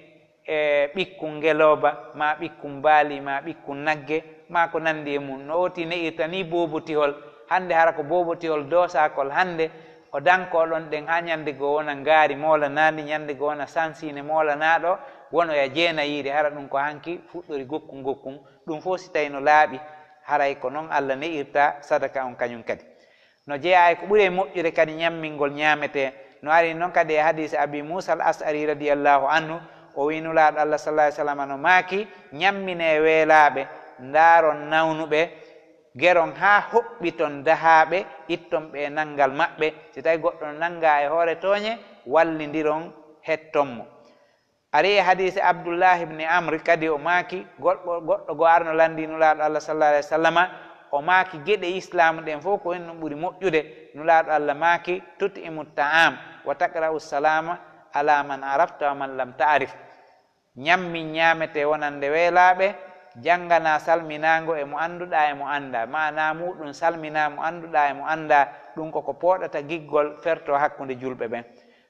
e, ɓikkun ngelooba, maa ɓikkun baali, maa ɓikkun nagge, maa ko nanndi e mum. No ooti ne'irta nii boobotihol, hannde hara ko boobotihol doosaakol hannde, o dankoo ɗon ɗen haa ñannde goo wona ngaari moolanaandi, ñannde goo wona sansiine moolanaaɗo, wonoya jeenayiire, hara ɗum ko hanki fuɗɗori gokkun gokkun. Ɗum fof si tawi no laaɓi, haray ko non Allah ne'irta sadaka on kañum kadi. No jeyaa e ko ɓuri e moƴƴude kadi ñammingol ñaametee. No ari non kadi e hadiise Abi Muusa al As'ari radiyallahu anhu, o wi'i Nulaaɗo Allah sallallahu alaihi wasallam no maaki, ñamminee weelaaɓe, ndaaron nawnuɓe, geron haa hoɓɓiton dahaaɓe, itton ɓe e nanngal maɓɓe. Si tawi goɗɗo no nanngaa e hoore tooñe, wallindiron hetton mo. Ari e hadiise Abdullah ibn Amr kadi o maaki, goɗɗo, goɗɗo goo arno lanndii Nulaaɗo Allah sallallahu alaihi wasallama, o maaki geɗe Islaamu ɗen fof ko heen ɗum ɓuri moƴƴude. Nulaaɗo Allah maaki, "Tut'imu ta'am wa taqra'u salama ala man arafta wa man lam ta'rif." Ñammin ñaametee wonande weelaaɓe, jannganaa salminaango e mo annduɗaa e mo anndaa. Maanaa muuɗum salminaa mo annduɗaa e mo anndaa, ɗum ko ko pooɗata giggol fertoo hakkunde julɓe ɓen.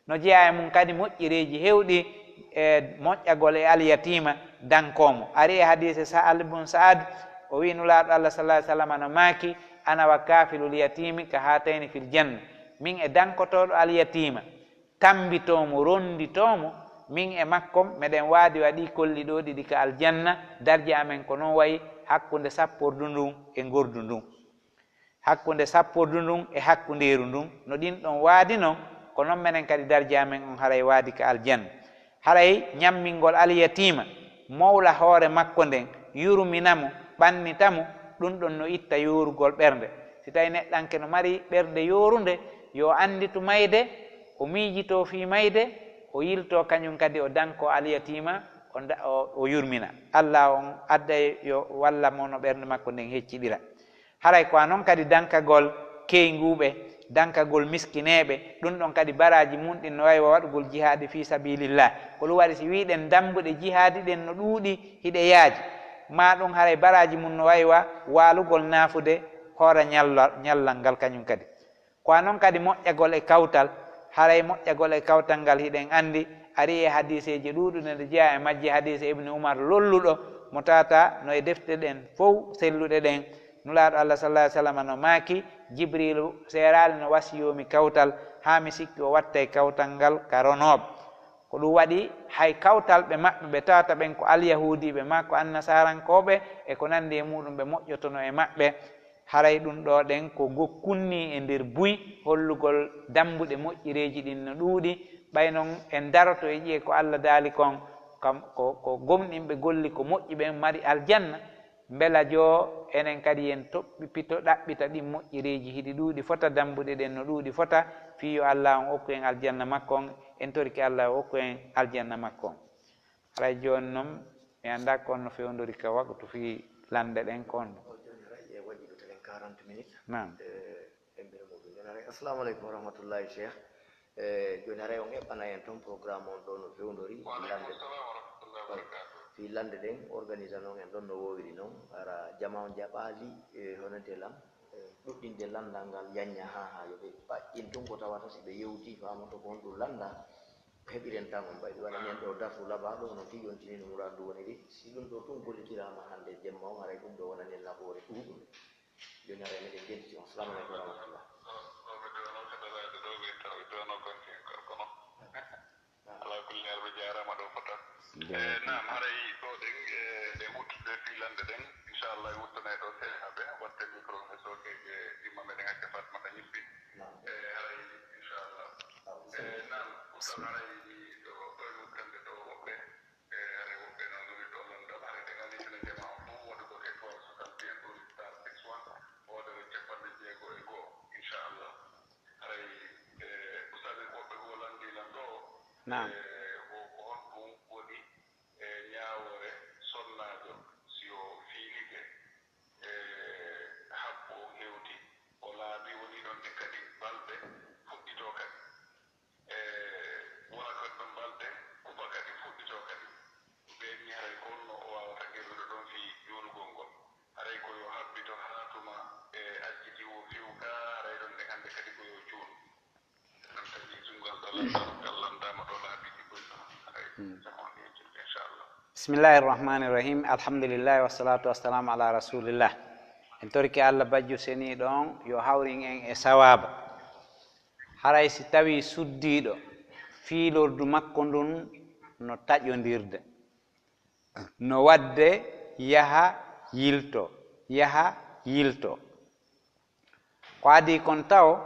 No jeyaa e mum kadi moƴƴereeji heewɗi e moƴƴagol e alyatiima dankoomo. Ari e hadiise Sa'al ibn Sa'ad, o wi'i Nulaaɗo Allah sallallahu alaihi wasallam no maaki, "Ana wa kaafilul yatiimi ka haatayni fil janna." Min e dankotooɗo alyatiima, tammbitoo mo, ronnditoo mo, min e makko meɗen waadi wa ɗii kolli ɗoo ɗiɗi ka aljanna, darja amen ko non wayi hakkunde sappordu ndun e ngordu ndun. Hakkunde sappordu ndun e hakkundeeru ndun, no ɗin ɗon waadi non, ko non menen kadi darja amen on haray waadi ka aljanna. Haray ñammingol alyatiima, mowla hoore makko nden, yurmina mo, ɓannita mo, ɗum ɗon no itta yoorugol ɓernde. Si tawi neɗɗanke no mari ɓernde yoorunde, yo annditu mayde, o miijitoo fii mayde, o yiltoo kañum kadi o dankoo alyatiima, o nda-, o, o yurmina. Allah on adday yo walla mo no ɓernde makko nden hecciɗira. Haray ko a non kadi dankagol keynguuɓe, dankagol miskineeɓe, ɗum ɗon kadi baraaji mum ɗin no wayi wa waɗugol jihaadi fii sabilillah. Ko ɗum waɗi si wiiɗen dambuɗe jihaadi ɗen no ɗuuɗi, hiɗe yaaji. Maa ɗum haray baraaji mum no wayi wa waalugol naafude hoora ñalla-, ñallal ngal kañum kadi. Ko a non kadi moƴƴagol e kawtal, haray moƴƴagol e kawtal ngal hiɗen anndi, ari e hadiiseeji ɗuuɗuɗe nde jeyaa e majje hadiise Ibnu Umar lolluɗo, mo tawata no e defte ɗen fow selluɗe ɗen. Nulaaɗo Allah sallallahu alaihi wasallam no maaki, Jibriilu seeraali no wasiyoo mi kawtal, haa mi sikki o wattay kawtal ngal ka ronooɓe. Ko ɗum waɗi hay kawtal ɓe maɓɓe ɓe tawata ɓen ko alyahuudiiɓe maa ko annasarankooɓe e ko nanndi e muuɗum ɓe moƴƴotono e maɓɓe. Haray ɗum ɗoo ɗen ko gokkunni e nder buy, hollugol dambuɗe moƴƴereeji ɗin no ɗuuɗi, ɓay non en daroto e ƴi'e ko Allah daali kon, kam, ko, ko gomɗinɓe golli ko moƴƴi ɓen mari aljanna, Mbela joo enen kadi yen toɓɓi pito ɗaɓɓita ɗin moƴƴereeji hiɗi ɗuuɗi fota, dambuɗe ɗen no ɗuuɗi fota, fii yo Alla on okku en aljanna makko on, en torike Alla o okku en aljanna makko on. Haray jooni non, mi anndaa ko honno fewndori ka waqtu fii lande ɗen ko honno. O jooni haray e waɗi ɗo telen quarante minutes. Naam. Eh, e mbele muɗum. Jooni haray, assalamu aleykum wa rahmatullahi, Cheikh. Eh, jooni haray on eɓɓana en toon programme on ɗo no fewndori. Wa aleykum salam wa rahmatullahi wa barakatuh. Fii lande ɗen, organiser non en ɗon no woowiri non. Hara jama on jaɓaali, eh, honante lan, eh, ɗuɗɗinde landal ngal yanña haa haa yo ɓe paƴƴin tun ko tawata si ɓe yewti faamoto ko honɗum landa. Heɓiren tan on ɓayɗi waɗani en ɗo darsu labaaɗo, hono fii yontini no muraadu ndu woniri. Si ɗum ɗo tun gollitiraama hannde jemma on, haray ɗum ɗo wonani en nafoore ɗuuɗunde. Jooni haray meɗen njettiti on. Assalamu aleykum wa rahmatullah. Ɗo ɓe ɗo no heɗoraade ɗo ɓe tawi ɗo no konti en kar kono. Ala kulli hal ɓe jaaraama ɗo fota. Eh, naam, haray ɗo ɗen, eh, ɗe wuttude fii lande ɗen, inchallah, e wuttunay ɗo seeɗa ɓe, watte micro ɓe sookeeje imma meɗen acca Fatmata ñibbi. Eh, haray, inchallah. Eh, naam, Ustaz, haray ɗo, ɗo e Mauritanie ɗo woɓɓe, eh, haray woɓɓe noon woni ɗo noon ɗon, haray ɓe ngalii hino jama on fof, waɗugo étoile soixante et un ɗo star six one, hoodere capanɗe jeego e go'o, inchallah. Haray, eh, Ustaz, woɓɓe goo lanndii lan ɗo, naam, eh, ko, ko honɗum woni, eh, ñaawoore sonnaajo si o fiilike, eh, habbo hewti, o laaɓi, woni ɗon ɗe kadi balɗe fuɗɗitoo kadi. Eh, wona ko ɗon balɗe kuɓa kadi fuɗɗitoo kadi. Ɓe inni haray ko honno o waawata gerrude ɗon fii juulugol ngol. Haray ko yo habbito haa tuma e acciti wo fiw ka, haray ɗon ɗen hannde kadi ko yo juul. Ɗon tawi juulugol ɗo lanndama, ngal lanndama ɗo laabi ɗiɗi ɗon, haray jam on e juulde, inchallah. Bismillahi rahmani rahim. Alhamdulillahi wassalatu wassalamu ala rasulillah. En torike Allah bajjo seniiɗo on yo hawrin en e sawaaba. Haray si tawii suddiiɗo fiilordu makko ndun no taƴondirde, no waɗde yaha yilto, yaha yilto. Ko adii kon tawo,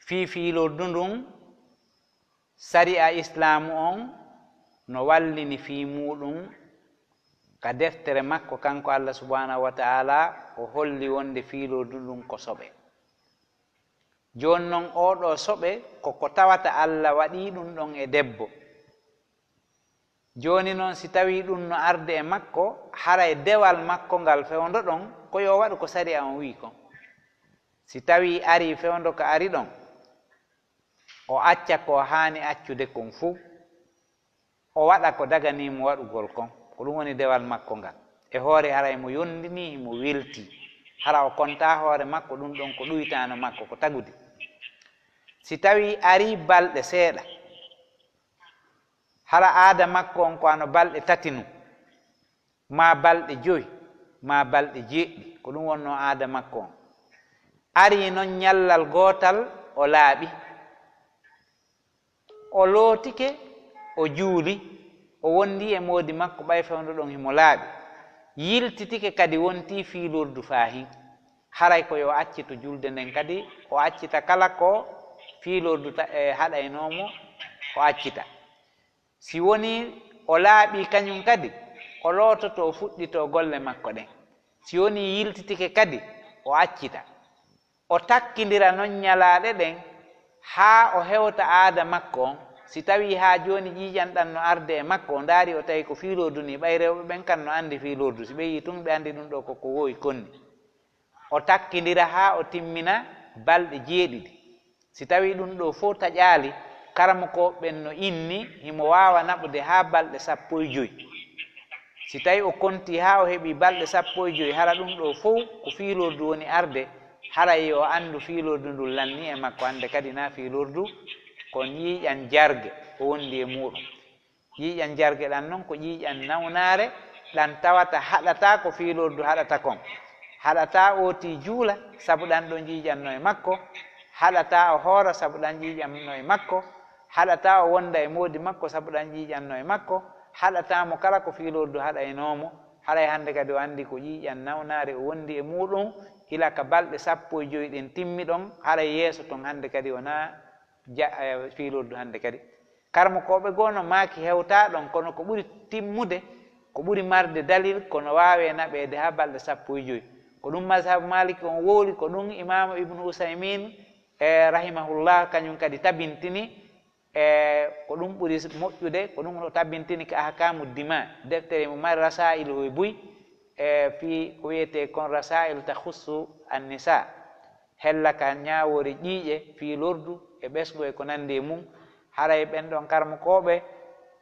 fii fiilordu ndun, sari'a Islaamu on no wallini fii muuɗum ka deftere makko, kanko Allah subhanahu wa ta'ala, o holli wonde fiilordu ndun ko soɓe. Jooni non, oo ɗoo soɓe ko ko tawata Alla waɗii ɗum ɗon e debbo. Jooni non, si tawii ɗum no arde e makko, haray dewal makko ngal fewndo ɗon, ko yo waɗu ko sariya on wi'i kon. Si tawii arii fewndo ka ari ɗon, o acca ko haani accude kon fuu. O waɗa ko daganii mo waɗugol kon, ko ɗum woni dewal makko ngal. E hoore, hara himo yondinii, himo weltii. Hara o kontaa hoore makko ɗum ɗon ko ɗuytaano makko, ko tagudi. Si tawii arii balɗe seeɗa, hara aada makko on ko ano balɗe tati nun, maa balɗe joy, maa balɗe jeeɗiɗi, ko ɗum wonnoo aada makko on. Arii non ñallal gootal, o laaɓi. O lootike, o juuli, o wondi e moodi makko, ɓay fewndo ɗon himo laaɓi. Yiltitike kadi, wontii fiilordu faahin. Haray ko yo accitu julde nden kadi, o accita kala ko fiilordu ta-, e, haɗaynoo mo, o accita. Si wonii o laaɓii kañum kadi, o loototo, o fuɗɗitoo golle makko ɗen. Si wonii yiltitike kadi, o accita. O takkindira non ñalaaɗe ɗen haa o hewta aada makko on. Si tawii haa jooni ƴiiƴan ɗan no arde e makko, o ndaari, o tawi ko fiilordu nii, ɓay rewɓe ɓen kan no anndi fiilordu. Si ɓe yii tun, ɓe anndi ɗum ɗoo ko ko wowi konni. O takkindira haa o timmina balɗe jeeɗiɗi. Si tawii ɗum ɗoo fow taƴaali, karamokooɓe ɓen no inni himo waawa naɓude haa balɗe sappo e joy. Si tawii o kontii haa o heɓii balɗe sappo e joy, hara ɗum ɗoo fow ko fiilordu woni arde, haray yo o anndu fiilordu ndun lannii e makko hannde kadi naa fiilordu, ko ƴiiƴan jarge o wondi e muuɗum. Ƴiiƴan jarge ɗan non ko ƴiiƴan nawnaare, ɗan tawata haɗataa ko fiilordu haɗata kon. Haɗataa ootii juula sabu ɗan ɗon ƴiiƴan no e makko, haɗataa o hoora sabu ɗan ƴiiƴan no e makko, haɗataa o wonda e moodi makko sabu ɗan ƴiiƴan no e makko, haɗataa mo kala ko fiilordu haɗaynoo mo. Haray hannde kadi o anndi ko ƴiiƴan nawnaare o wondi e muuɗum, ila ka balɗe sappo e joy ɗen timmi ɗon, haray yeeso ton hannde kadi wonaa ja-, eh, fiilordu hannde kadi. Karamokooɓe goo no maaki hewtaa ɗon, kono ko ɓuri timmude, Ko ɓuri marde dalil ko no waawe naɓeede haa balɗe sappo e joy. Ko ɗum mazhabu Maliki on wowli, ko ɗum Imaamu Ibnu Usaymin, e, rahimahullah, kañum kadi tabintini, e, ko ɗum ɓuri moƴƴude, ko ɗum o tabintini ka Ahkamu Dima, deftere mo mari rasailu e buy, e, fii ko wiyetee kon rasailu takhussu an-nisa. Hella ka ñaawoore ƴiiƴe, fii lordu e ɓesngu e ko nanndi e mum, haray ɓen ɗon karamokooɓe,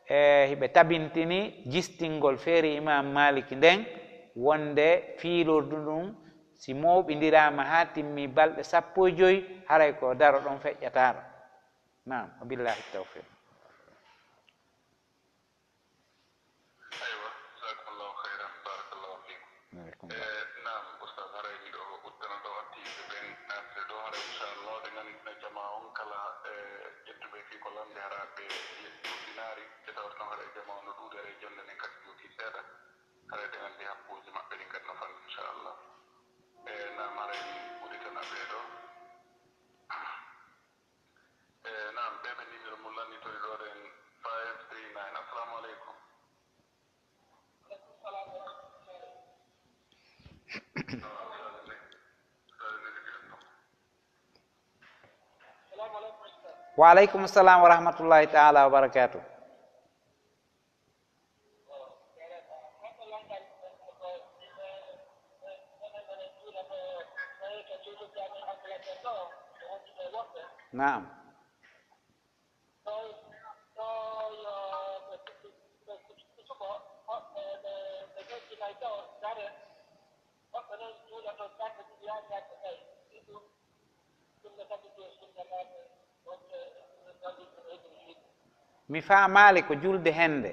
e, hiɓe tabintini jistingol feere Imam Maliki nden, wonde fii lordu ndun, si mooɓindiraama haa timmi balɗe sappo e joy, haray ko daro ɗon feƴƴataano. Naam, wa billahi tawfiq. Aywa, jazakumullahu khairan, barakallahu fikum. Waaleykum salaam. Eh, naam, Oustaz, haray miɗo uddana ɗo artiiɓe ɓen naatde ɗo, haray inchallah, ɓe nganndina jamaa on kala, eh, ƴettuɓe fii ko lamnde, hara ɓe yetti uddinaari, ɓe tawata noon haray jamaa on no ɗuuɗi, haray jonnde nden kadi juuti seeɗa, haray ɓe nganndi hakkuuji maɓɓe ɗin kadi no fanɗi, inchallah. Eh, naam, haray mi udditana ɓee ɗo. Eh, naam, ɓe ɓe numéro mum lannditorii ɗo ɗen, five three nine. Assalamu aleykum. Wa aleykum salam wa rahmatullahi taala wa barakatuh. Naam. Mi faamaali ko julde hende.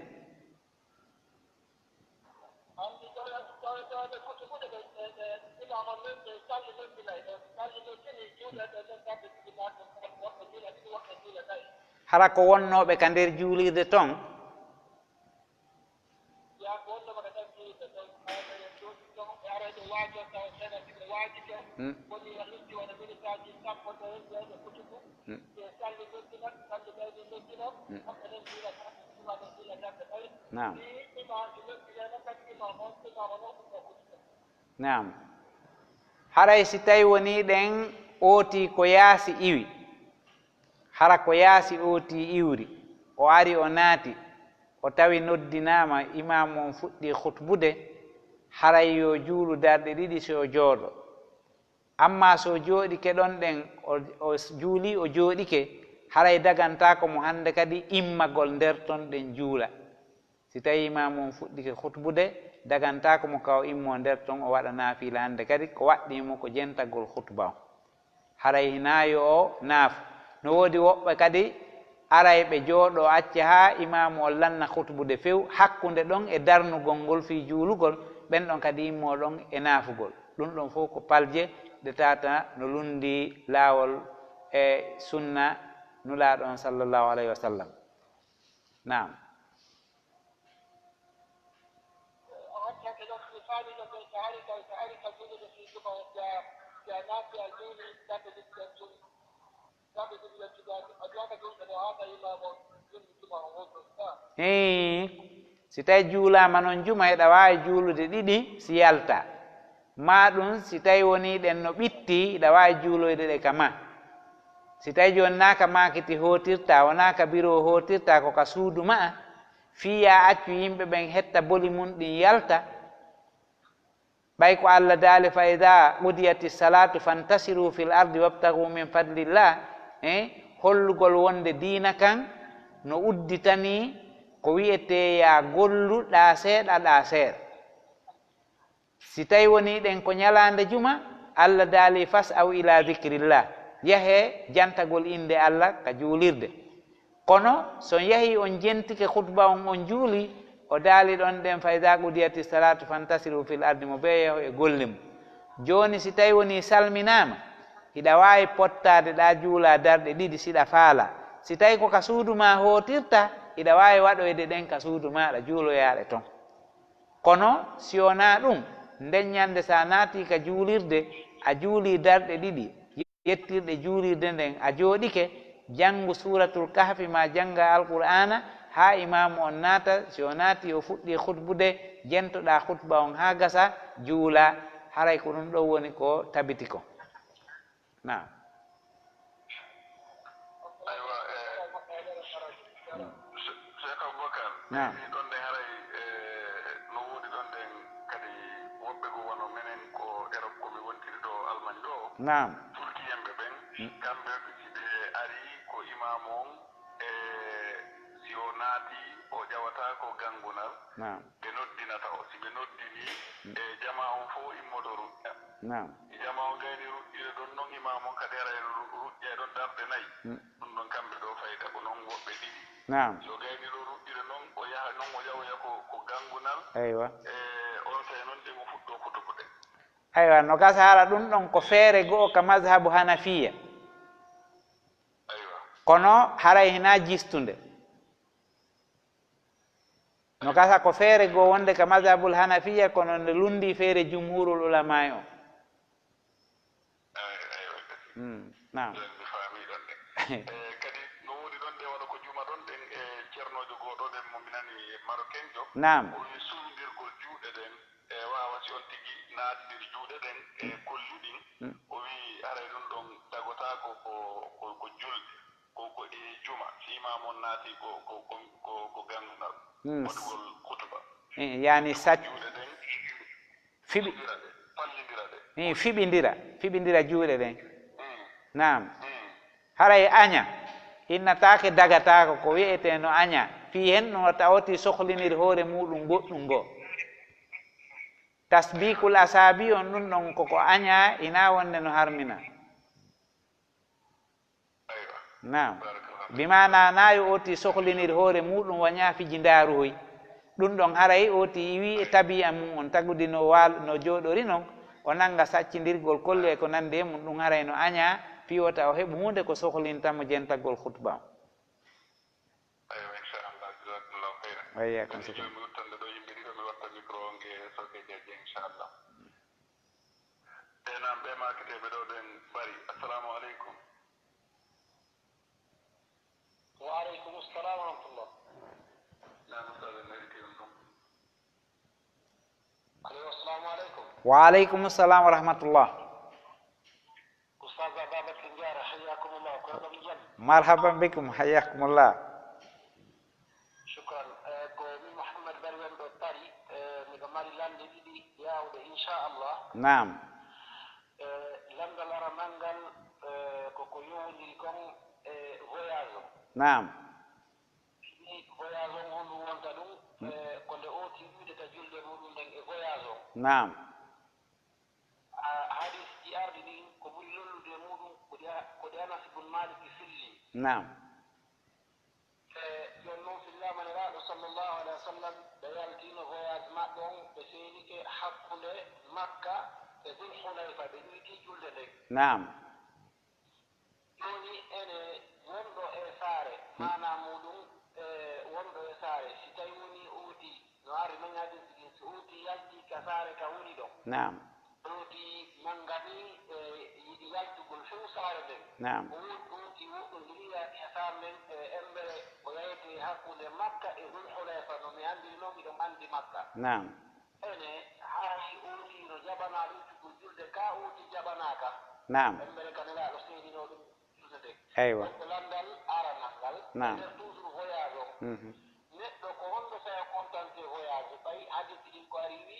Hara ko wonnooɓe ka nder juulirde ton. Mm. Mm. Mm. Naam. Naam. Haray si tawi wonii ɗen ootii ko yaasi iwi, hara ko yaasi ootii iwri, o ari o naati, o tawi noddinaama, imaamu on fuɗɗii khutbude, haray yo juulu darɗe ɗiɗi si o jooɗo. Ammaa so o jooɗike ɗon ɗen, o, o juulii, o jooɗike, haray dagantaako mo hannde kadi immagol nder ton ɗen juula. Si tawii imaamu on fuɗɗike khutbude, dagantaako mo ka o immoo nder ton, o waɗa naafiila hannde kadi, ko waɗɗii mo ko jentagol khutba on. Haray hinaa yo o naafu. No woodi woɓɓe kadi, aray ɓe jooɗoo acca haa imaamu on lanna khutbude few, hakkunde ɗon e darnugol ngol fii juulugol, ɓen ɗon kadi immoo ɗon e naafugol. Ɗum ɗon fof ko palje ɗe tata no lunndii laawol e sunna Nulaaɗo on, sallallahu alayhi wa sallam. Naam. Hii, si tawi juulaama noon juma, hiɗa waawi juulude ɗiɗi, si yalta. Maa ɗum, si tawi wonii ɗen no ɓitti, hiɗa waawi juuloyde ɗe ka ma. Si tawi jooni naa ka maakiti hootirta, wonaa ka biro hootirta, ko ka suudu ma'a, fii ya accu yimɓe ɓen hetta boli mum ɗin yalta. Ɓay ko Allah daali, "Fa idaa qudiyati salaatu fantasiru fil ardi wabtagu min fadlillah." Eh, hollugol wonde diina kan no udditanii ko wi'etee ya gollu ɗaa seeɗa, ɗaa seeɗa. Si tawi wonii ɗen ko ñalaande juma, Allah daali, "Fas'aw ila zikrillah." Yahee jantagol innde Allah ka juulirde. Kono, so on yahii, on jentike khutba on, on juulii, o daali ɗon ɗen, "Fa iza qudiyati salatu fantasiru fil ardi," mo bee yaho e golle mum. Jooni, si tawi wonii salminaama, hiɗa waawi pottaade ɗaa juulaa darɗe ɗiɗi siɗa faalaa. Si tawi ko ka suudu maa hootirta, hiɗa waawi waɗoyde ɗen ka suudu maaɗa, juuloyaa ɗe ton. Kono, si wonaa ɗum, nden ñande so a naatii ka juulirde, a juulii darɗe ɗiɗi, yettirɗe juulirde nden, a jooɗike, janngu Suuratul Kahfi maa jannga Alqur'aana haa imaamu on naata, si o naati, o fuɗɗii khutbude, jentoɗaa khutba on haa gasa, juulaa, haray ko ɗum ɗon woni ko tabiti ko. Naam. Aywa, eh, Che-, Cheikh Aboubacar, Naam. Ɗon ɗen haray, eh, no woodi ɗon ɗen kadi woɓɓe goo wano menen ko Europe ko mi wontiri ɗo Allemagne ɗo. Naam. Turkiyemɓe ɓen, Mm. kamɓe si ɓe ari ko imaamu on, e si o naati, o ƴawata ko ganngunal. Naam. Ɓe noddinata o. Si ɓe noddini, Mm. e jamaa on fof immoto ruƴƴa. Naam. Si jamaa on gayni ruƴƴude ɗon non, imaamu on kadi haray ru-, ruƴƴa e ɗon darɗe nayi. Mm. Ɗum ɗon kamɓe ɗo fayda ko non woɓɓe ɗiɗi. Naam. Si o gayni ɗo ruƴƴude non, o yaha non o ƴawoya ko, ko ganngunal. Aywa. E on saa'i non ɗen o fuɗɗo kutubude. Aywa, no gasa hara ɗum ɗon ko feere go'o ka mazhabu Hanafiya. Aywa. Kono haray hinaa jistunde. No gasa ko feere goo wonde ka mazhabul Hanafiya, kono nde lunndii feere jumhurul ulamaa'i on. Ay, ay, ay. Mm, naam. Mi faamii ɗon ɗen. Eh, kadi no woodi ɗon ɗe wano ko juma ɗon ɗen, e ceernoojo goo ɗo ɗen mo mi nani Marokenjo. Naam. O wi'i suuɗindirgol juuɗe ɗen, e waawa si on tigi naatindiri juuɗe ɗen e Mm. kolli ɗin. Mm. O wi'i haray ɗum ɗon tagotaako ko, ko, ko julde. Ko, ko e juma, si imaamu on naati ko, ko, ko, ko, ko ganngunal, Mm. waɗugol kutuba. Eh, yaani sac-, Juuɗe ɗen, fiɓi-, fallindira ɗe, fallindira ɗe. Eh, fiɓindira, fiɓindira juuɗe ɗen. Mm. Naam. Mm. Haray aña, innataake dagataako ko wi'etee no aña. Fii hen no wata oti sohlinir hoore muuɗum goɗɗum goo. Tasbikul asaabi on ɗum ɗon koko aña, hinaa wonde no harmina. Aywa. Naam. Barakallahu. Bi maanaa na yo oti sohlinir hoore muuɗum wa ñaafiji ndaaruhoy. Ɗum ɗon haray oti iwi e tabi'a mum on tagudi no waal-, no jooɗori non, o nannga saccindirgol kollu e ko nanndi e mum, ɗum haray no aña fii wota o heɓu huunde ko sohlinta mo jentagol khutba on. Aywa, inchallah, jazakumullahu khairan. Wa iyyakum, shukran. Joomi mi uttande ɗo yimɓe ɗiɗo, mi watta micro o nge Sokey Dieng, inchallah. E naam, ɓe maaketeeɓe ɗo ɓen bari. Assalamu aleykum. Wa aleykum salam wa rahmatullah. Naam, ustaz, en heɗitii on ɗum. Allo, assalamu aleykum. Wa aleykum salam wa rahmatullah. Ustaz Ababacar Diarra, hayyakumullah, ko heɗon jam? Marhaban bikum, hayyakumullah. Shukran. Eh, ko mi Mouhammad Bari wonɗo Paris. Eh, miɗo mari lande ɗiɗi yawɗe, inchallah. Naam. Eh, landal aranal ngal, eh, ko ko yowondiri kon e voyage o. Naam. Ni voyage on honɗum wonta ɗum? Mm. Eh, ko nde ooti wiide ka julde muɗum nden e voyage on. Naam. Ah, hadisji arɗi ɗin ko ɓuri lollude e muɗum ko ɗi, ko ɗi Anas ibn Malik filli. Naam. E jooni noon, fillaama Nelaaɗo sallallahu alaihi wa sallam, ɓe yaltiino voyage maɓɓe on, ɓe seenike hakkunde Makka e Dul Hulayfa, ɓe ɗuytii julde nden. Naam. Jooni ene wonɗo e saare, maanaa muuɗum, e wonɗo e saare, si tawi woni ooti, no arri non hadiisi ɗin, si ooti yalti ka saare ka woni ɗon. Naam. Ɗowdi mannga ni, e yiɗi yaltugol few saare nden. Naam. O wo-, ɗowdi woɗɗondiri yaani e saare nden, e embere ko yahete hakkunde Makka e Dul Hulayfa, no mi anndiri non, miɗon anndi Makka. Naam. Ene, haray ooti no jaɓanaa ɗum tugol julde, ka ooti jaɓanaaka. Naam. Embere ka Nelaaɗo seedinoo ɗum. Eywa. Donc, lanndal aranal ngal, Naam. E nder toujours voyage o, Mhm. Neɗɗo ko honno tawa kontante voyage, ɓay hadiisi ɗin ko ari wi,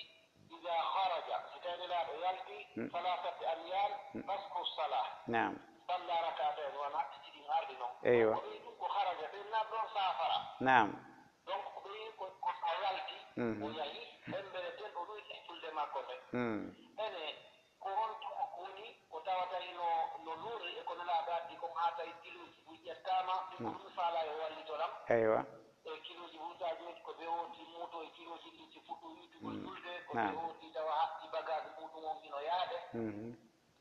"Iza kharaja", si tawi Nelaaɗo yalti, Mm. "Salasati amyal, Mm. fasku salah." Naam. Salla rak'atayn, wona ɗiɗi ɗin ardi non. Eywa. Ko ɓey ɗum ko kharaja, ɓen nan ɗon saafara. Naam. Donc, ko ɓey ko, ko sa yalti, Mhm. o yahi, embere ten o ɗum e julde makko nden. Mm. Ene, Ko honto ko woni ko tawata hino, no lorri e ko Nelaaɗo addi kon, haa tawi kilooji buy ƴettaama, min ko Mm. ɗum faalaa yo wallitor am. Eywa. E kilooji buy, taa jooni ko ɓe ooti mooto e kilooji ɗin si fuɗɗo yiytugol Mm. julde, ko ɓe Naam. ooti tawa haɓɓi bagage muuɗum on hino yaade. Mhm.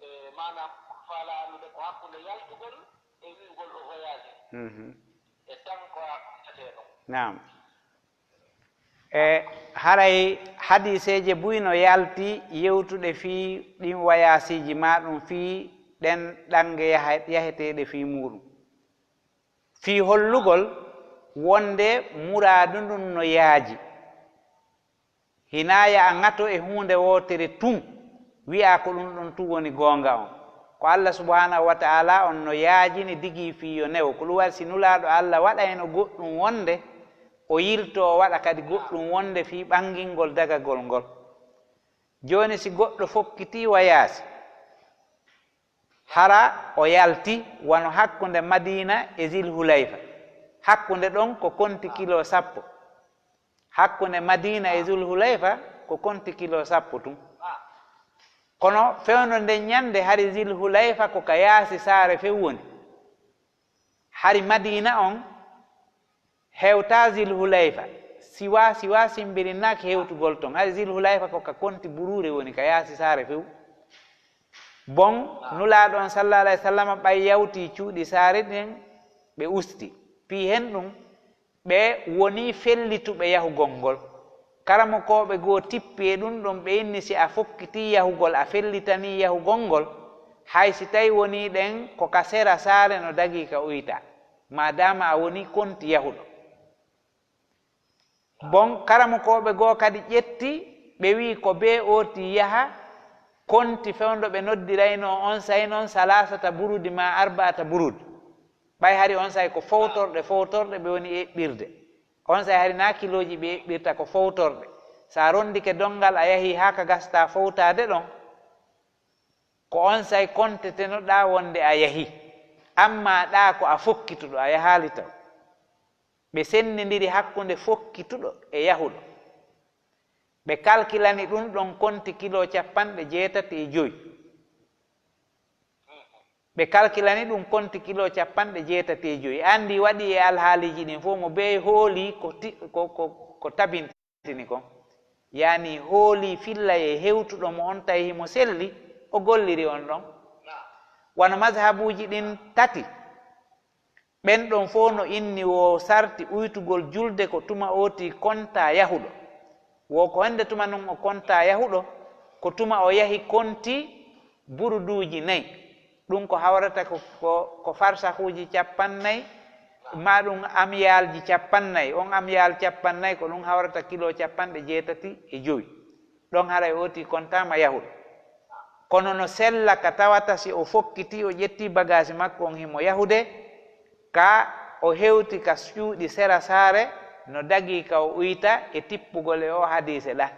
E maanaam ko faalaa anndude ko hakkunde yaltugol e wi'ugol o voyage. Mhm. E tan ko a ɓurtetee ɗon. Naam. E haray hadiiseeje buy no yalti yewtude fii ɗin wayaasiiji, maa ɗum fii ɗen ɗannge yaha-, yaheteeɗe fii muuɗum. Fii hollugol wonde muraadu ndun no yaaji. Hinaa yo a ŋato e huunde wootere tun, wi'aa ko ɗun ɗon tun woni goonga on. Ko Allah subhanahu wa ta'ala on no yaajini digii fii yo newo. Ko ɗun waɗi si Nulaaɗo Allah waɗayno goɗɗun wonde, o yiltoo o waɗa kadi goɗɗun wonde fii ɓangingol dagagol ngol. Jooni si goɗɗo fokkitii wa yaasi, hara o yalti wano hakkunde Madiina e Zil Hulayfa. Hakkunde ɗon ko konti kilo sappo. Hakkunde Madiina e Zul Hulayfa ko konti kilo sappo tun. Kono fewndo nden ɲande hari Zil Hulayfa ko ka yaasi saare few woni. Hari Madiina on hewtaa Zil Hulayfa. Siwaa, siwaa simbirinnaaki hewtugol ton. Hari Zil Hulayfa ko ka konti buruure woni ka yaasi saare few. Bon, Nulaaɗo on sallallahu alayhi wa sallam ɓay yawtii cuuɗi saare ɗen, ɓe usti. Fii hen ɗun, ɓe wonii fellituɓe yahugol ngol. Karamokooɓe goo tippi e ɗun ɗon, ɓe inni si a fokkitii yahugol, a fellitanii yahugol ngol, hay si tawi wonii ɗen ko ka sera saare no dagii ka uyta, maadaama a wonii konti yahuɗo. Bon, karamokooɓe goo kadi ƴetti, ɓe wi'i ko bee ootii yaha konti fewndo ɓe noddiraynoo on say non salaasata burudi maa arba'ata burud. Ɓay hari on say ko fowtorɗe fowtorɗe ɓe woni eɓɓirde. On say hari naa kilooji ɓe eɓɓirta, ko fowtorɗe. Si a rondike donngal a yahii haa ka gastaa fowtaade ɗon, ko on say kontetenoɗaa wonde a yahii. Ammaa ɗaa ko a fokkituɗo, a yahaali taw. Ɓe senndindiri hakkunde fokkituɗo e yahuɗo. Ɓe kalkilani ɗun ɗon konti kilo cappanɗe jeetati e jowi. Ɓe kalkilani ɗun konti kilo cappanɗe jeetati e jowi. A anndi waɗi e alhaaliiji ɗin fow mo bee hoolii ko ti-, ko, ko, ko tabintini kon. Yaani hoolii fillayee hewtuɗo mo on tawi himo selli, o golliri on ɗon. Wano mazhabuuji ɗin tati, ɓen ɗon fow no inni wo sarti uytugol julde ko tuma ootii kontaa yahuɗo. Wo ko hende tuma non o kontaa yahuɗo, ko tuma o yahi konti buruduuji nay. Ɗun ko hawrata ko, ko, ko farsahuuji cappannayi, maa ɗun amyaalji cappannayi. On amyaal cappannayi ko ɗun hawrata kilo cappanɗe jeetati e jowi. Ɗon haray ootii kontaama yahuɗo. Kono no sella ka tawata si o fokkitii, o ƴettii bagaasi makko on himo yahude, ka o hewti ka cuuɗi sera saare, no dagii ka o uyta e tippugol e oo hadiise ɗaa.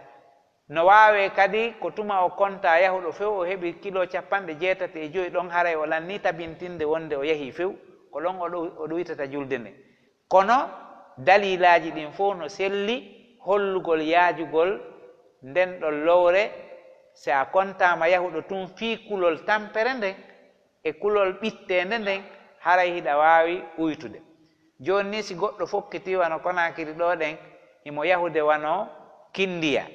No waawee kadi ko tuma o kontaa yahuɗo few, o heɓi kilo cappanɗe jeetati e jowi, ɗon haray o lannii tabintinde wonde o yahii few, ko ɗon o ɗo-, o ɗuytata julde nden. Kono daliilaaji ɗin fow no selli hollugol yaajugol nden ɗon lowre, si a kontaama yahuɗo tun fii kulol tampere nden e kulol ɓitteende nden, haray hiɗa waawi uytude. Jooni nii, si goɗɗo fokkitii wano Konaakiri ɗoo ɗen, himo yahude wano Kindiya.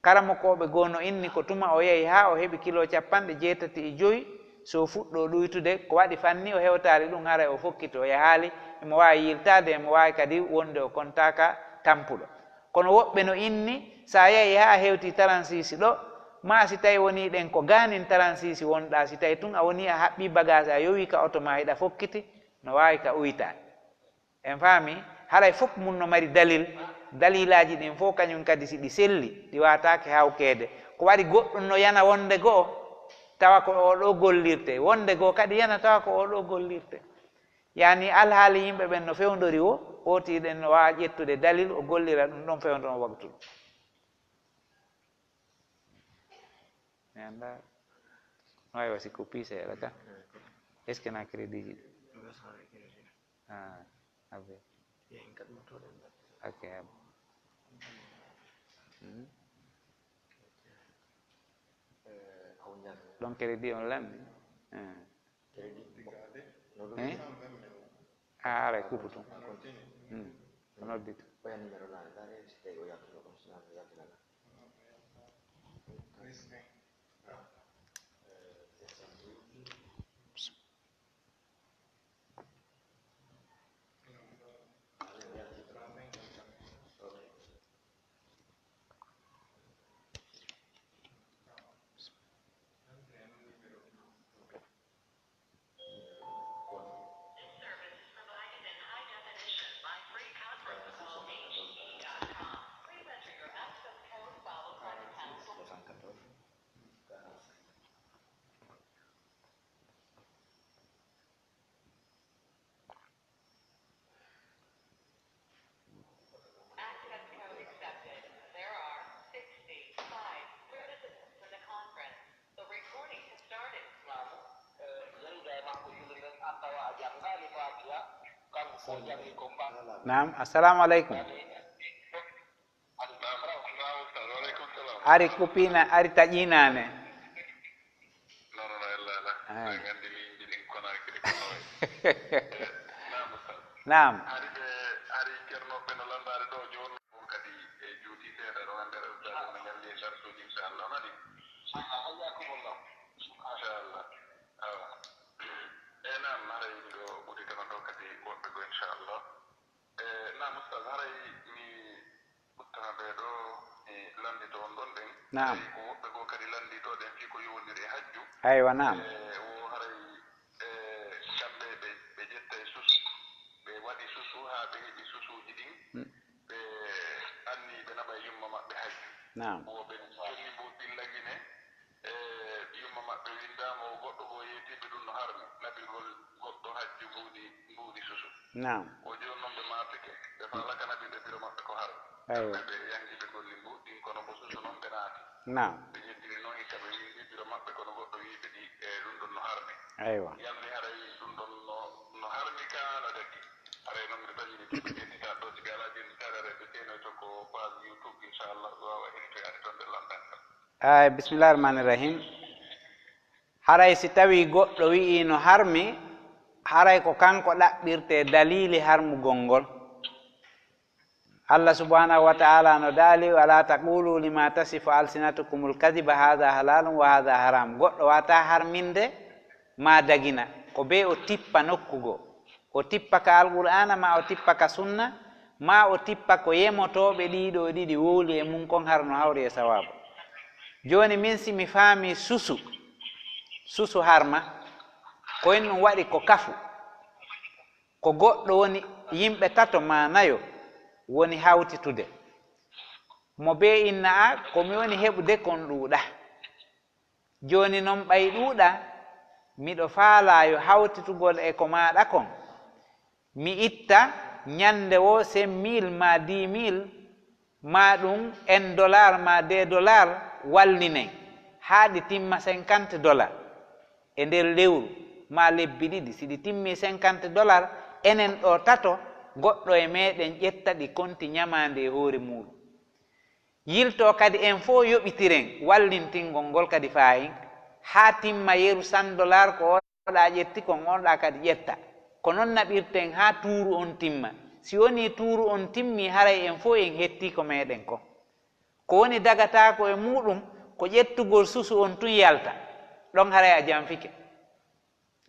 Karamokooɓe goo no inni ko tuma o yahi haa o heɓi kilo cappanɗe jeetati e jowi, si o fuɗɗoo ɗuytude, ko waɗi fanni o hewtaali ɗun, haray o fokkiti o yahaali, himo waawi yiltaade, himo waawi kadi wonde o kontaaka tampuɗo. Kono woɓɓe no inni, si a yahi haa a hewtii taransiisi ɗoo, maa si tawi wonii ɗen ko gaanin taransiisi wonɗaa, si tawi tun a wonii a haɓɓii bagaasi, a yowii ka oto maa hiɗa fokkiti, no waawi ka uytaade. En faami, haray fof mun no mari dalil, dalilaaji ɗin fof kañum kadi si ɗi selli, ɗi waataake hawkeede. Ko waɗi goɗɗum no yana wonde go'o, tawa ko oo ɗoo gollirte, wonde goo kadi yana tawa ko oo ɗoo gollirte. Yaani alhaali yimɓe ɓen no fewndori wo, ootii ɗen no waawa ƴettude dalil, o gollira ɗum ɗon fewndo on waktu ɗum. Mi anndaa. No waawi wa si ko piise seeɗa ka. Est-ce que na crédit ji? Ah, abe. Ok, abe. Hmm. Ɗon crédit on lanni? Ah. Eh? Ah, aray kuufu tun. Hmm. O noddita. Naam, assalamu aleykum. Ari kupina, ari taƴinaane. Naam. Machallah. Awa. E naam, haray miɗo udditana ɗo kadi woɓɓe goo, inchallah. E naam, Ustaz, haray mi udditana ɓee ɗo, mi lanndito on ɗon ɗen. Naam. Haray ko woɓɓe goo kadi lanndito ɗen fii ko yowondiri e hajju. Aywa, naam. E wo haray, e, kamɓe ɓe, ɓe ƴettay susu. Ɓe waɗi susu haa ɓe heɓi susuuji ɗin. Mm. Ɓe anni ɓe naɓay yumma maɓɓe hajju. Naam. Wo ɓe jonni mbuuɗi ɗin lagine, e yumma maɓɓe winndaama, wo goɗɗo goo yeetii ɓe ɗum no harmi, naɓigol goɗɗo hajju mbuuɗi, mbuuɗi susu. Naam. Wo jooni non ɓe maapike, ɓe faalaka naɓinde biro maɓɓe ko harmi. Aywa. Kamɓe ɓe yanki ɓe golli mbuuɗi ɗin, kono ko susu non ɓe naati. Naam. Ɓe ƴettiri non hikka ɓe winndi biro maɓɓe, kono goɗɗo wi'i ɓe ɗi, e ɗum ɗon no harmi. Aywa. Yalni haray ɗum ɗon no, no harmi kaa no dagi. Haray non miɗo taƴi ɗi ɓe ƴettita ɗo, si ɓe alaa ƴettitaade haray ɓe seenoyto ko page YouTube, inchallah, ɓe waawa heɗitoyaade toon ɓe lanndanta. Ay, bismillahir rahmanir rahim. Haray si tawii goɗɗo wi'ii no harmi, haray ko kanko ɗaɓɓirtee daliili harmugol ngol. Allah subhanahu wa ta'ala no daali: "Wala taqulu lima tasifu alsinatukumul kadhiba, hadha halalun wa hadha haram." Goɗɗo waawataa harminde maa dagina ko bee o tippa nokku goo. O tippa ka Alqur'aana, maa o tippa ka Sunna, maa o tippa ko yemotooɓe ɗiɗo e ɗiɗi wowli e mum kon, hara no hawri e sawaabu. Jooni min, si mi faamii susu, susu harma, ko en ɗum waɗi ko kafu. Ko goɗɗo woni, yimɓe tato maa nayo woni hawtitude. Mo bee inna, a, ko mi woni heɓude kon ɗuuɗa. Jooni non ɓay ɗuuɗa, miɗo faalaa yo hawtitugol e ko maaɗa kon. Mi itta ñannde woo cinq mille maa dix mille, maa ɗum un dollar maa deux dollars, wallinen haa ɗi timma cinquante dollars e nder lewru maa lebbi ɗiɗi. Si ɗi timmii cinquante dollars, enen ɗoo tato, goɗɗo e meeɗen ƴetta ɗi konti ñamaande e hoore muuɗum. Yiltoo kadi en fow yoɓitiren wallintingol ngol kadi faayin, haa timma yeru cent dollars ko oɗa ƴetti kon, oɗa kadi ƴetta. Ko non naɓirten haa tuuru on timma. Si wonii tuuru on timmii, haray en fow en hettii ko meeɗen kon. Ko woni dagataako e muuɗum, ko ƴettugol susu on tun yalta. Ɗon haray a janfike.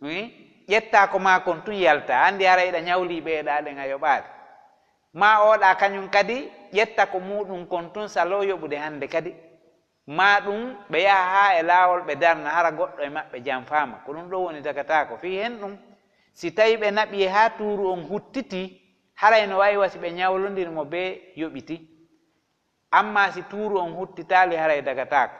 Wi? Ƴetta ko maa kon tun yalta. Anndi haray ɗa ñawlii ɓeeɗa ɗen a yoɓaali. Maa oɗa kañum kadi ƴetta ko muuɗum kon tun saloo yoɓude hannde kadi. Maa ɗum ɓe yaha haa e laawol ɓe darna hara goɗɗo e maɓɓe janfaama. Ko ɗum ɗoo woni dagataako. Fii hen ɗum, si tawii ɓe naɓii haa tuuru on huttitii, haray no waawi wa si ɓe ñawlondiri mo bee yoɓiti. Ammaa si tuuru on huttitaali, haray dagataako.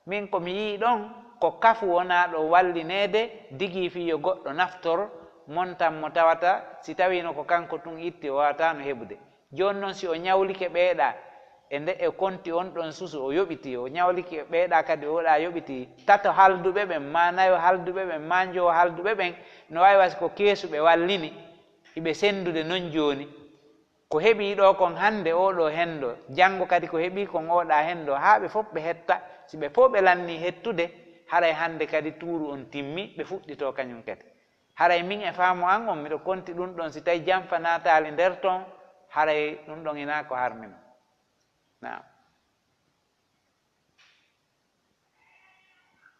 Min ko mi yi'i ɗon, ko kafu wonaaɗo wallineede digii fii yo goɗɗo naftor montan mo tawata si tawiino ko kanko tun itti, o waawataano heɓude. Jooni non, si o ñawlike ɓeeɗa e nde e konti on ɗon susu, o yoɓitii, o ñawlike ɓeeɗa kadi, o waɗa yoɓitii, tato halduɓe ɓen, maa nayo halduɓe ɓen, maa njowo halduɓe ɓen, no waawi wa si ko keesu ɓe wallini, hiɓe senndude non jooni. Ko heɓii ɗoo kon hannde, oo ɗoo henndo, janngo kadi ko heɓii kon, oo ɗaa henndo, haa ɓe fof ɓe hetta. Si ɓe fof ɓe lannii hettude, haray hannde kadi tuuru on timmi, ɓe fuɗɗitoo kañum kadi. Haray min e faamu an on, miɗo konti ɗum ɗon, si tawii janfa naataali nder ton, haray ɗum ɗon hinaa ko harmi non. Naam.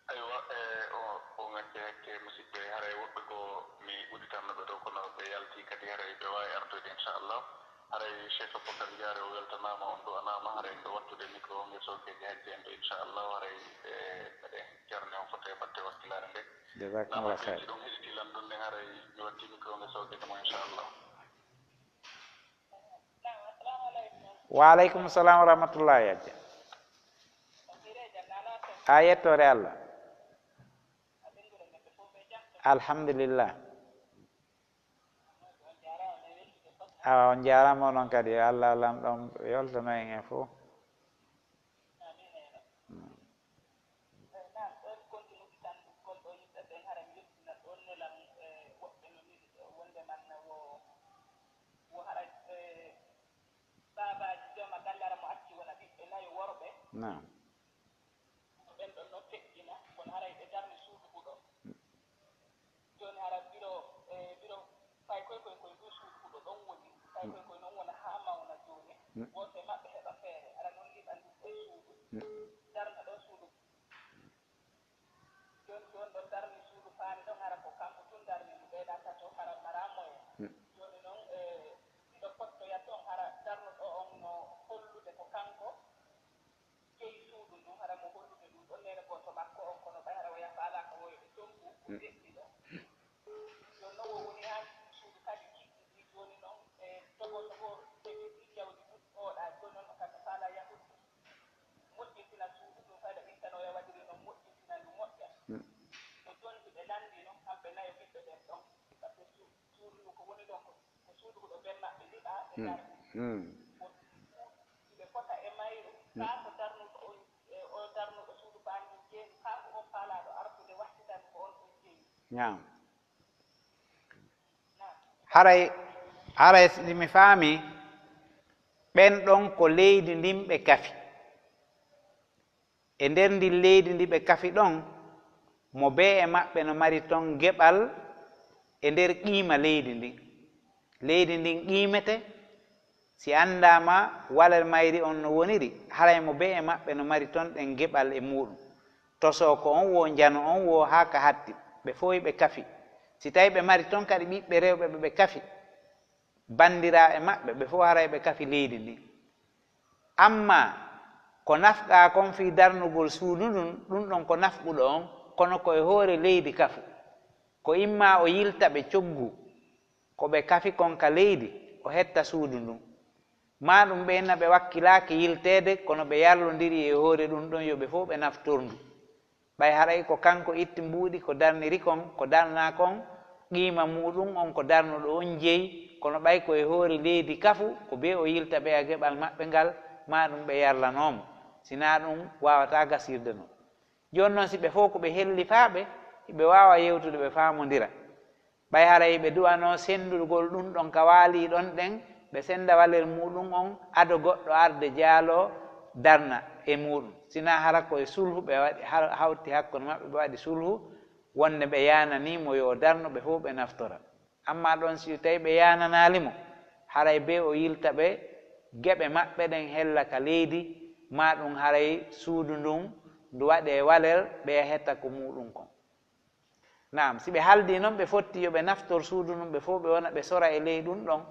Aywa, e, o, o ŋacce hakke, musidɓe, haray woɓɓe goo mi udditanno ɓe ɗo, kono ɓe yalti kadi, haray ɓe waawi artoyde, inchallah. Haray Cheikh Aboubacar Diaré, o weltanaama, on du'anaama, haray ko wattude micro o nge sookeeji hajji en ɓe, inchallah, haray, e, meɗen jarni on foto e batte wakkilaare nde. Jazakumullah khair. Ɗum heɗiti lan ɗum nden, haray mi watti micro nge sookeeji mo, inchallah. Wa aleykum salam wa rahmatullahi, Hajja. A yettoore Allah. Alhamdulillah. Awa, on jaaraama onon kadi. Yo Allah Laamɗo on yoltano en e fof. Mm. Naam, ɗo mi konti udditangol ɗo yimɓe ɓen, hara mi yottina ɗon nelam, e woɓɓe no mbi'i ɗo wonde man Naam. Ɓen ɗon no feƴƴina, kono haray ɓe darni suudu huɗo. Jooni hara biro, e biro fay koy koy koy ndu suudu huɗo ɗon woni, fay koy koy non wona haa mawna jooni. Gooto e maɓɓe heɓa feere, hara non liɓa ndu ɗon suudu, darna ɗon suudu. Jooni si on ɗon darni suudu paani ɗon, hara ko kanko tun darni ndu, ɓeyɗa tato, hara mara moyen. Jooni non, e ɗiɗo pottoya ton, hara darnuɗo on no hollude ko kanko jeyi suudu ndun, hara mo hollude ɗun ɗon neene gooto makko on, kono ɓay hara o yafaalaaka woyo ɓe combu ko deƴƴi ɗon. Jooni non wo woni haa suudu kadi kiɗɗiɗi. Jooni non e togo togo deƴƴiɗi jawdi ɗun ɗooɗa. Jooni non o kamɓe faala yahude moƴƴintina suudu ndun, fayda ittanoya waɗiri non moƴƴintina ndu moƴƴa. E jooni si ɓe lanndii non kamɓe nayo ɓiɓɓe ɓen ɗon, par ce que su- suudu ndun ko woni ɗon ko ko suudu huɗo ben maɓɓe liɓa ɓe darni. Won ɗiɗo fota e mayru, kaa ko darnuɗo on, e o darnuɗo suudu paandu jeyi, kaa ko on faalaaɗo artude wattitande ko on ɗon jeyi. Naam. Haray, haray si mi faami, ɓen ɗon ko leydi ndin ɓe kafi. E nder ndin leydi ndi ɓe kafi ɗon, mo bee e maɓɓe no mari ton geɓal e nder qiima leydi ndin. Leydi ndin qiimete, si anndaama walel mayri on no woniri, haray mo bee e maɓɓe no mari ton ɗen geɓal e muuɗum. Tosoo ko on woo, njano on woo, haa ka hatti, ɓe fow ɓe kafi. Si tawii ɓe mari ton kadi ɓiɓɓe rewɓe ɓe ɓe kafi, banndiraaɓe maɓɓe, ɓe fow haray ɓe kafi leydi ndin. Ammaa ko nafqaa kon fii darnugol suudu ndun, ɗun ɗon ko nafquɗo on, kono ko e hoore leydi kafu. Ko immaa o yilta ɓe coggu ko ɓe kafi kon ka leydi, o hetta suudu ndun. Maa ɗun ɓen na ɓe wakkilaaki yilteede, kono ɓe yarlondiri e hoore ɗun ɗon yo ɓe fow ɓe naftor ndu. Ɓay haray ko kanko itti mbuuɗi ko darniri kon, ko darnaa kon, qiima muuɗum on ko darnuɗo on jeyi, kono ɓay ko e hoore leydi kafu, ko bee o yilta ɓeya geɓal maɓɓe ngal, maa ɗum ɓe yarlanoo mo. Si naa ɗum, waawataa gasirde non. Jooni non, si ɓe fow ko ɓe hellifaaɓe, hiɓe waawa yewtude, ɓe faamondira. Ɓay haray ɓe du'anoo senndugol ɗun ɗon ka waalii ɗon ɗen, ɓe sennda walel muuɗum on, ado goɗɗo arde jaaloo darna e muuɗum. Si naa hara ko e sulhu ɓe waɗi, har-, hawti hakkunde maɓɓe, ɓe waɗi sulhu wonnde ɓe yaananii mo yo o darno, ɓe fow ɓe naftora. Ammaa ɗon, si tawii ɓe yaananaali mo, haray bee o yilta ɓe geɓe maɓɓe ɗen hella ka leydi, maa ɗum haray suudu ndun ndu waɗee walel, ɓeya hetta ko muuɗum kon. Naam, si ɓe haldii non ɓe fotti yo ɓe naftor suudu ndun, ɓe fow ɓe wona ɓe sora e ley ɗun ɗon,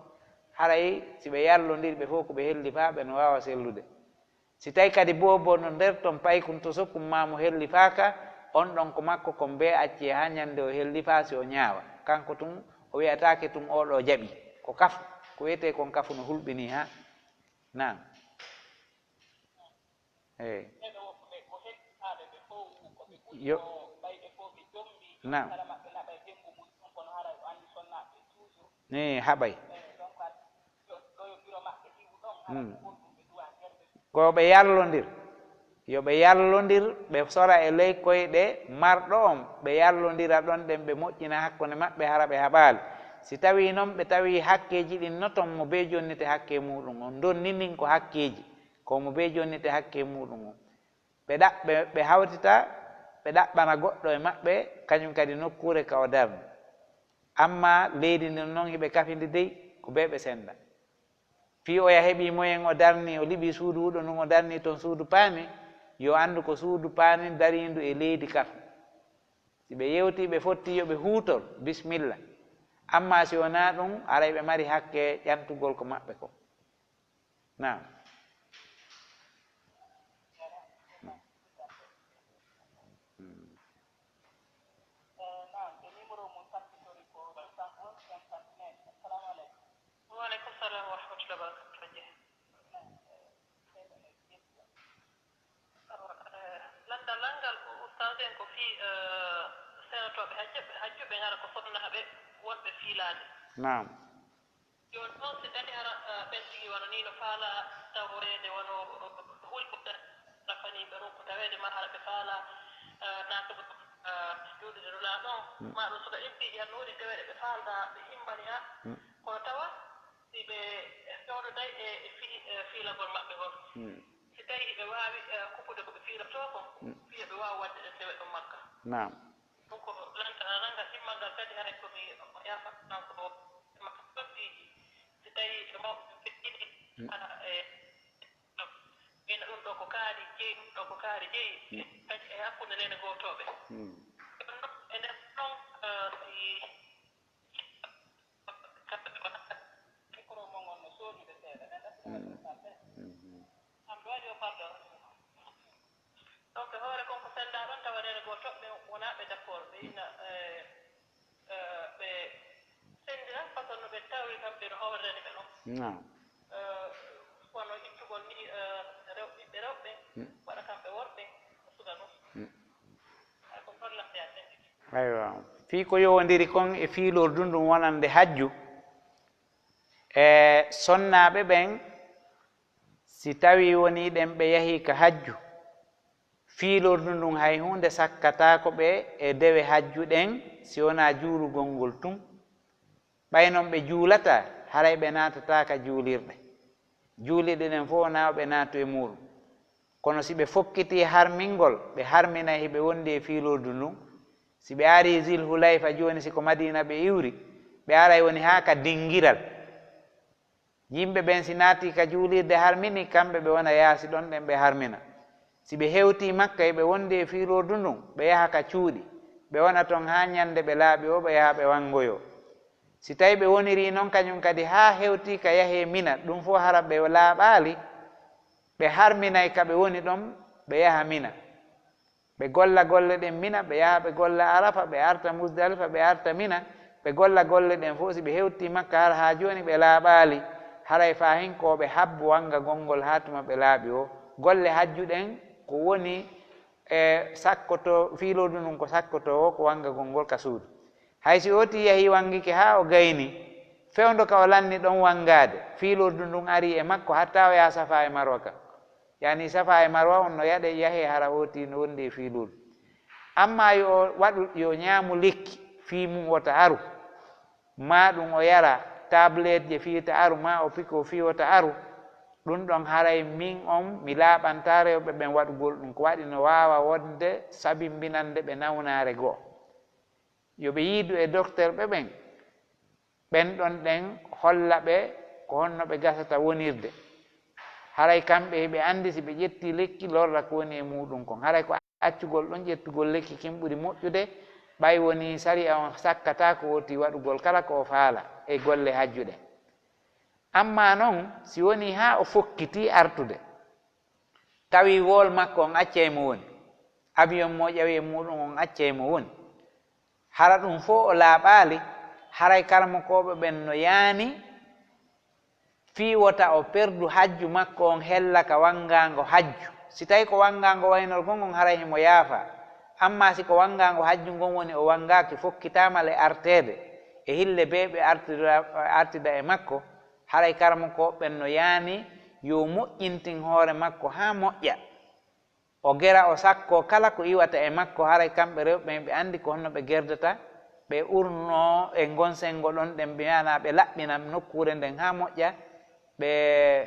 haray si ɓe yarlondiri ɓe fow ko ɓe hellifaaɓe no waawa sellude. Si tawii kadi boobo no nder ton paykun to sokkum maa mo hellifaaka, on ɗon ko makko kon bee accee haa ɲande o hellifaa si o ɲaawa. Kanko tun o wi'ataake tun oo ɗoo jaɓii. Ko kafu, ko wi'etee kon kafu no hulɓinii haa. Naam. Eey. Yo. Naam. Eey, haɓay. Hmm. Ko ɓe yarlondir. Yo ɓe yarlondir, ɓe sora e ley koyɗe marɗo on, ɓe yarlondira ɗon ɗen, ɓe moƴƴina hakkunde maɓɓe, hara ɓe haɓaali. Si tawii non ɓe tawii hakkeeji ɗin no ton, mo bee jonnite hakkee muuɗum on, ndonnindin ko hakkeeji. Ko mo bee jonnite hakkee muuɗum on. Ɓe ɗaɓ-, ɓe, ɓe hawtita, ɓe ɗaɓɓana goɗɗo e maɓɓe, kañum kadi nokkuure ka o darni. Ammaa leydi ndin non hiɓe kafidi dey, ko bee ɓe sennda. Fii oya heɓii moyen, o darni, o liɓii suudu huɗo ndun, o darni ton suudu paani, yo anndu ko suudu paani dariindu e leydi kafu. Si ɓe yewtii, ɓe fottii yo ɓe huutor, bismilla. Ammaa si wonaa ɗun, haray ɓe mari hakke ƴantugol ko maɓɓe kon. Naam. Hmm. Wa aleykum salam wa rahmatullahi wa barakatuh. Awa, eh, lanndal an ngal, ustaas en, ko fii, eh, seenotooɓe hajju, hajju ɓe ngara ko sonnaaɓe wonɓe fiilaade. Naam. Jooni noon, si dañi hara, eh, ɓen tigi wano nii no faalaa taworeede, wano, eh, huli ko rafanii ɓe ɗum, ko taweede maa hara ɓe faalaa, eh, naatugol, eh, juulirde Nulaaɗo on, maa ɗum suka impiiji, hannde woodi taweede ɓe faaldaa, ɓe himmanii haa, kono tawa si ɓe fewdoday e, e fii-, e fiilagol maɓɓe ngol. Si Tawi hiɓe waawi, eh, kuɓɓude ko ɓe fiilotoo kon, fiya ɓe waawa waɗde ɗen ndewe ɗon Makka. Naam. Ɗum ko lanta-, nanga timmal ngal kadi, haray ko mi yaafa kanko o, makka ɗon piiji. Si tawi ɓe mawɓe ɓe ɗiɗi, Mm. hara e, ɓe ɗum ɗo ko kaari jeyi, ɗum ɗo ko kaari jeyi, Mm. kadi e hakkunde nene gootooɓe. Mm. Ɗum ɗon, e nder ɗon, eh, si Micro mon on no soodude seeɗa, ɓe ɗaɓɓirani ɗum kamɓe. Am ɗo waɗi o pardon. Donc, hoore kon ko senndaa ɗon, tawa reene goo toɓɓe wonaa ɓe d'accord, ɓe ina, eh, eh, ɓe senndira façon no ɓe tawri kamɓe no hawrirani ɓe ɗon. Naam. Eh, kono ittugol ni, eh, rew-, ɓiɓɓe rewɓe, Mm. waɗa kamɓe worɓe, ko suka non. Mm. Hay ko ɗon lamɓe an ɓen. Aywa, fii ko yowondiri kon e fiilordu ndun wonande hajju, e sonnaaɓe ɓen, si tawii wonii ɗen ɓe yahii ka hajju, fiilordu ndun hay huunde sakkataako ɓe e dewe hajju ɗen, si wonaa juulugol ngol tun. Ɓay non ɓe juulataa, haray ɓe naatataa ka juulirɗe. Juuliɗe ɗen fow wonaa ɓe naatu e muuɗum. Kono si ɓe fokkitii harmingol, ɓe harminay hiɓe wondi e fiilordu ndun. Si ɓe arii Zil Hulayfa jooni, si ko Madiina ɓe iwri, ɓe aray woni haa ka dingiral. Yimɓe ɓen si naatii ka juulirde harmini, kamɓe ɓe wona yaasi ɗon ɗen ɓe harmina. Si ɓe hewtii Makka, hiɓe wondi e fiilordu ndun, ɓe yaha ka cuuɗi. Ɓe wona ton haa ɲande ɓe laaɓi woo, ɓe yaha ɓe wangoyoo. Si tawii ɓe wonirii non kaɲun kadi haa hewtii ka yahee Mina, ɗum fow hara ɓe laaɓaali, ɓe harminay ka ɓe woni ɗon, ɓe yaha Mina. Ɓe golla golle ɗen Mina, ɓe yaha ɓe golla Arafa, ɓe arta Musdalifa, ɓe arta Mina, ɓe golla golle ɗen fow. Si ɓe hewtii Makka hara haa jooni ɓe laaɓaali, haray faahin ko ɓe habbo wangagol ngol haa tuma ɓe laaɓi woo. Golle hajju ɗen ko woni e sakkoto, fiilordu ndun ko sakkotoowo, ko wangagol ngol ka suudu. Hay si ootii yahii wangike haa o gayni, fewndo ka o lanni ɗon wangaade, fiilordu ndun arii e makko hatta o yaha Safaa e Marwa kan. Yaani Safaa e Marwa on no yaɗe, yahee hara ootii no wondi e fiilordu. Ammaa yo o waɗu, yo ɲaamu lekki fii mun wota aru, maa ɗum o yara tabletje fii ta aru, maa o piko fii wota aru, ɗum ɗon haray min on mi laaɓantaa rewɓe ɓen waɗugol ɗum. Ko waɗi no waawa wonde sabimbinande ɓe nawnaare goo. Yo ɓe yiidu e dokterɓe ɓen, ɓen ɗon ɗen holla ɓe ko honno ɓe gasata wonirde. Haray kamɓe hiɓe anndi si ɓe ƴettii lekki lorra ko woni e muuɗum kon. Haray ko accugol ɗon ƴettugol lekki kin ɓuri moƴƴude, ɓay wonii sariya on sakkataa ko woti waɗugol kala ko o faala e golle hajju ɗen. Ammaa non, si wonii haa o fokkitii artude, tawi wol makko on accay mo woni, avion mo ƴawi e muuɗum on accay mo woni, hara ɗum fow o laaɓaali, haray karamokooɓe ɓen no yaani fii wota o perdu hajju makko on hella ka wanngaango hajju. Si tawii ko wanngaango waynorgo ngon, haray himo yaafaa. Ammaa si ko wanngaango hajju ngon woni o wanngaaki, fokkitaama le arteede, e hille bee ɓe artida, artida e makko, haray karamokooɓe ɓen no yaani yo moƴƴintin hoore makko haa moƴƴa. O gera, o sakkoo kala ko iwata e makko, haray kamɓe rewɓe ɓen ɓe anndi ko honno ɓe gerdata, ɓe urnoo e ngon senngo ɗon ɗen, ɓe maanaa ɓe laɓɓina nokkuure nden haa moƴƴa, ɓe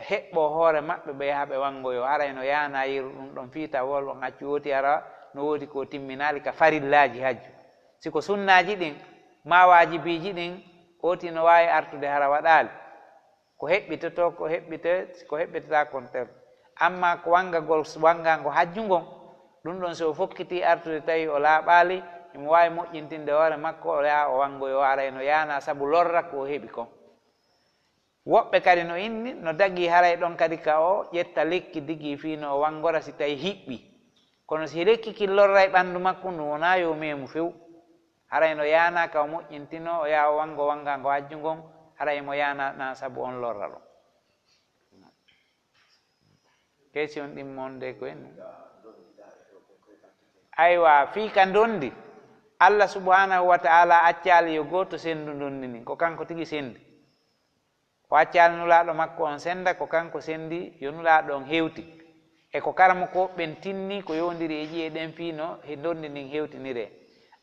heɓɓoo hoore maɓɓe, ɓe yaha ɓe wanngoyoo, haray no yaanaa yeru ɗum ɗon fii tawol on accu wooti hara no woodi ko timminaali ka farillaaji hajju. Si ko sunnaaji ɗin, maa waajibiiji ɗin, ooti no waawi artude hara waɗaali. Ko heɓɓitotoo, ko heɓɓite-, ko heɓɓitataa kon ter. Ammaa ko wanngagol, wanngaango hajju ngon, ɗum ɗon si o fokkitii artude tawi o laaɓaali, himo waawi moƴƴintinde hoore makko, o yaha o wanngoyoo, haray no yaanaa sabu lorra ko o heɓi kon. Woɓɓe kadi no inni, no dagii haray ɗon kadi ka o ƴetta lekki digii fii no o wanngora si tawi hiɓɓii. Kono si lekki kin lorray ɓanndu makko, ndu wonaa yo meemu few. Haray no yaanaa ka o moƴƴintinoo, o yaha o wanngo wanngaango hajju ngon, haray mo yaanaa na sabu on lorra ɗon. Question ɗin mon de ko en. Aywa, fii ka ndondi, Allah subhanahu wa ta'ala accaali yo gooto senndu ndondi ndin, ko kanko tigi senndi. O accaali Nulaaɗo makko on sennda, ko kanko senndi, yo Nulaaɗo on hewti. E ko karamokooɓe ɓen tinni ko yowondiri e ƴi'e ɗen fii no he ndondi ndin hewtiniree.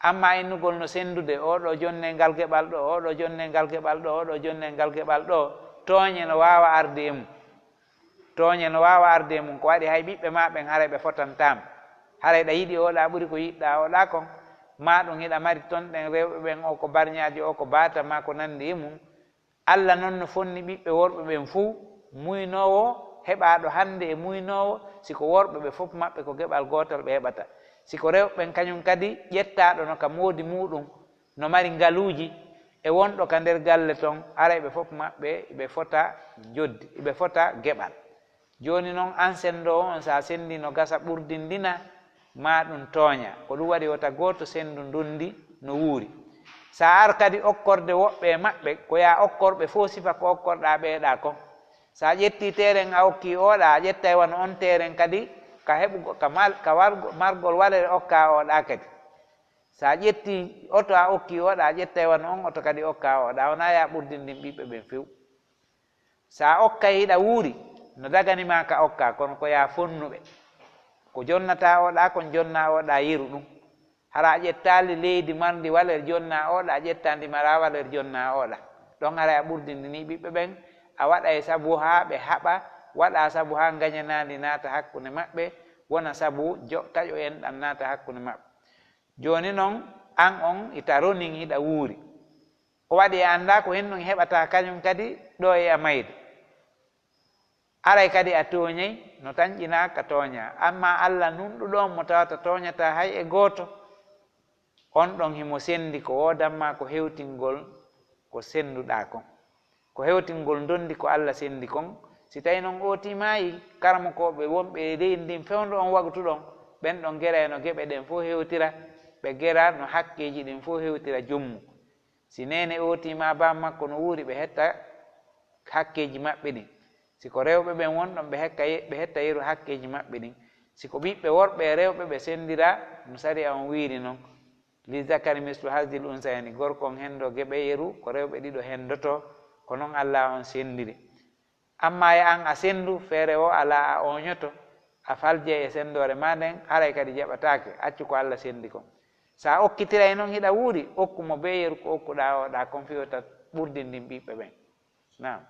Ammaa innugol no senndude, oo ɗoo jonnee ngal geɓal ɗoo, oo ɗoo jonnee ngal geɓal ɗoo, oo ɗoo jonnee ngal geɓal ɗoo, tooɲe no waawa arde e mum. Tooñe no waawa arde e mum, ko waɗi hay ɓiɓɓe maa ɓen haray ɓe fotantaama. Haray ɗa yiɗi oɗa ɓuri ko yiɗɗaa oɗa kon, maa ɗum hiɗa mari ton ɗen rewɓe ɓen, o ko barñaajo, o ko baata maa ko nanndi e mum. Alla non no fonni ɓiɓɓe worɓe ɓen fuu, muynoowo heɓaaɗo hannde e muynoowo, si ko worɓe ɓe fof maɓɓe ko geɓal gootal ɓe heɓata. Si ko rewɓe ɓen kañum kadi ƴettaaɗo no ka moodi muuɗum, no mari ngaluuji, e wonɗo ka nder galle ton, haray ɓe fof maɓɓe ɓe fota joddi, ɓe fota geɓal. Jooni non, an senndoowo on, si a senndii no gasa ɓurdindina, maa ɗum tooña. Ko ɗum waɗi wota gooto senndu ndunndi no wuuri. Si a ar kadi okkorde woɓɓe e maɓɓe, ko yo a okkor ɓe fof sifa ko okkorɗaa ɓeeɗaa kon. Si a ƴettii teeren a okkii ooɗaa, a ƴettay wano on teeren kadi ka heɓugo-, ka mal-, ka wargo-, margol walere okkaa ooɗaa kadi. Si a ƴettii oto a okkii ooɗaa, a ƴettay wano on oto kadi okkaa ooɗaa. Wonaa yo a ɓurdindin ɓiɓɓe ɓen few. Si a okkay hiɗa wuuri, no dagani maa ka okkaa, kono ko yo a fonnu ɓe. Ko jonnataa ooɗaa kon, jonnaa ooɗaa yeru ɗum. Hara a ƴettaali leydi marndi valeur, jonnaa ooɗaa, a ƴettaa ndi maraa valeur, jonnaa ooɗaa. Ɗon haray a ɓurdindinii ɓiɓɓe ɓen, a waɗay sabu haa ɓe haɓa, waɗaa sabu haa ngañanaandi naata hakkunde maɓɓe, wona sabu jo-, taƴo enɗan naata hakkunde maɓɓe. Jooni non, an on, ita ronin hiɗa wuuri. Ko waɗi a anndaa ko hennun heɓata kañum kadi ɗo e a mayde. Aray kadi a tooñay, no tanƴinaa ka tooñaa. Ammaa Alla nunɗuɗo on mo tawata tooñataa hay e gooto, on ɗon himo senndi ko woodan maa ko hewtingol ko sennduɗaa kon. Ko hewtingol ndondi ko Alla senndi kon. Si tawi non ootii maayi, karamokooɓe wonɓe e leydi ndin fewndo on wagtu ɗon, ɓen ɗon geray no geɓe ɗen fof hewtira, ɓe gera no hakkeeji ɗin fof hewtira jommu. Si neene ootii maa baam makko no wuuri, ɓe hetta hakkeeji maɓɓe ɗin. Si ko rewɓe ɓen wonɗon, ɓe hekka ye-, ɓe hetta yeru hakkeeji maɓɓe ɗin. Si ko ɓiɓɓe worɓe e rewɓe, ɓe senndira no sariya on wiiri non. Li zakari mislu hazil unsayni, gorko on henndo geɓe yeru, ko rewɓe ɗiɗo henndoto, ko non Alla on senndiri. Ammaa e an a senndu, feere o alaa a ooñoto, a faljay e senndoore maa nden, haray kadi jaɓataake, accu ko Alla senndi kon. Si a okkitiray non hiɗa wuuri, okku mo bee yeru ko okkuɗaa ooɗaa kon fii wota ɓurdindin ɓiɓɓe ɓen. Naam.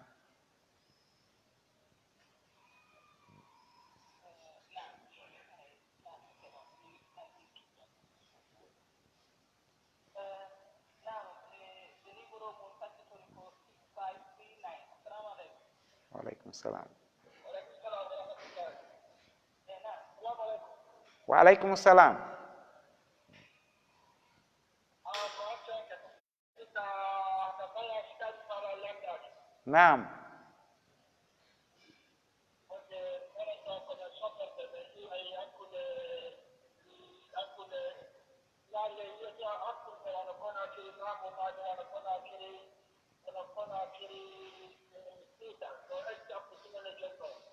Waaleykum salaam. Waaleykum salaam. Naam.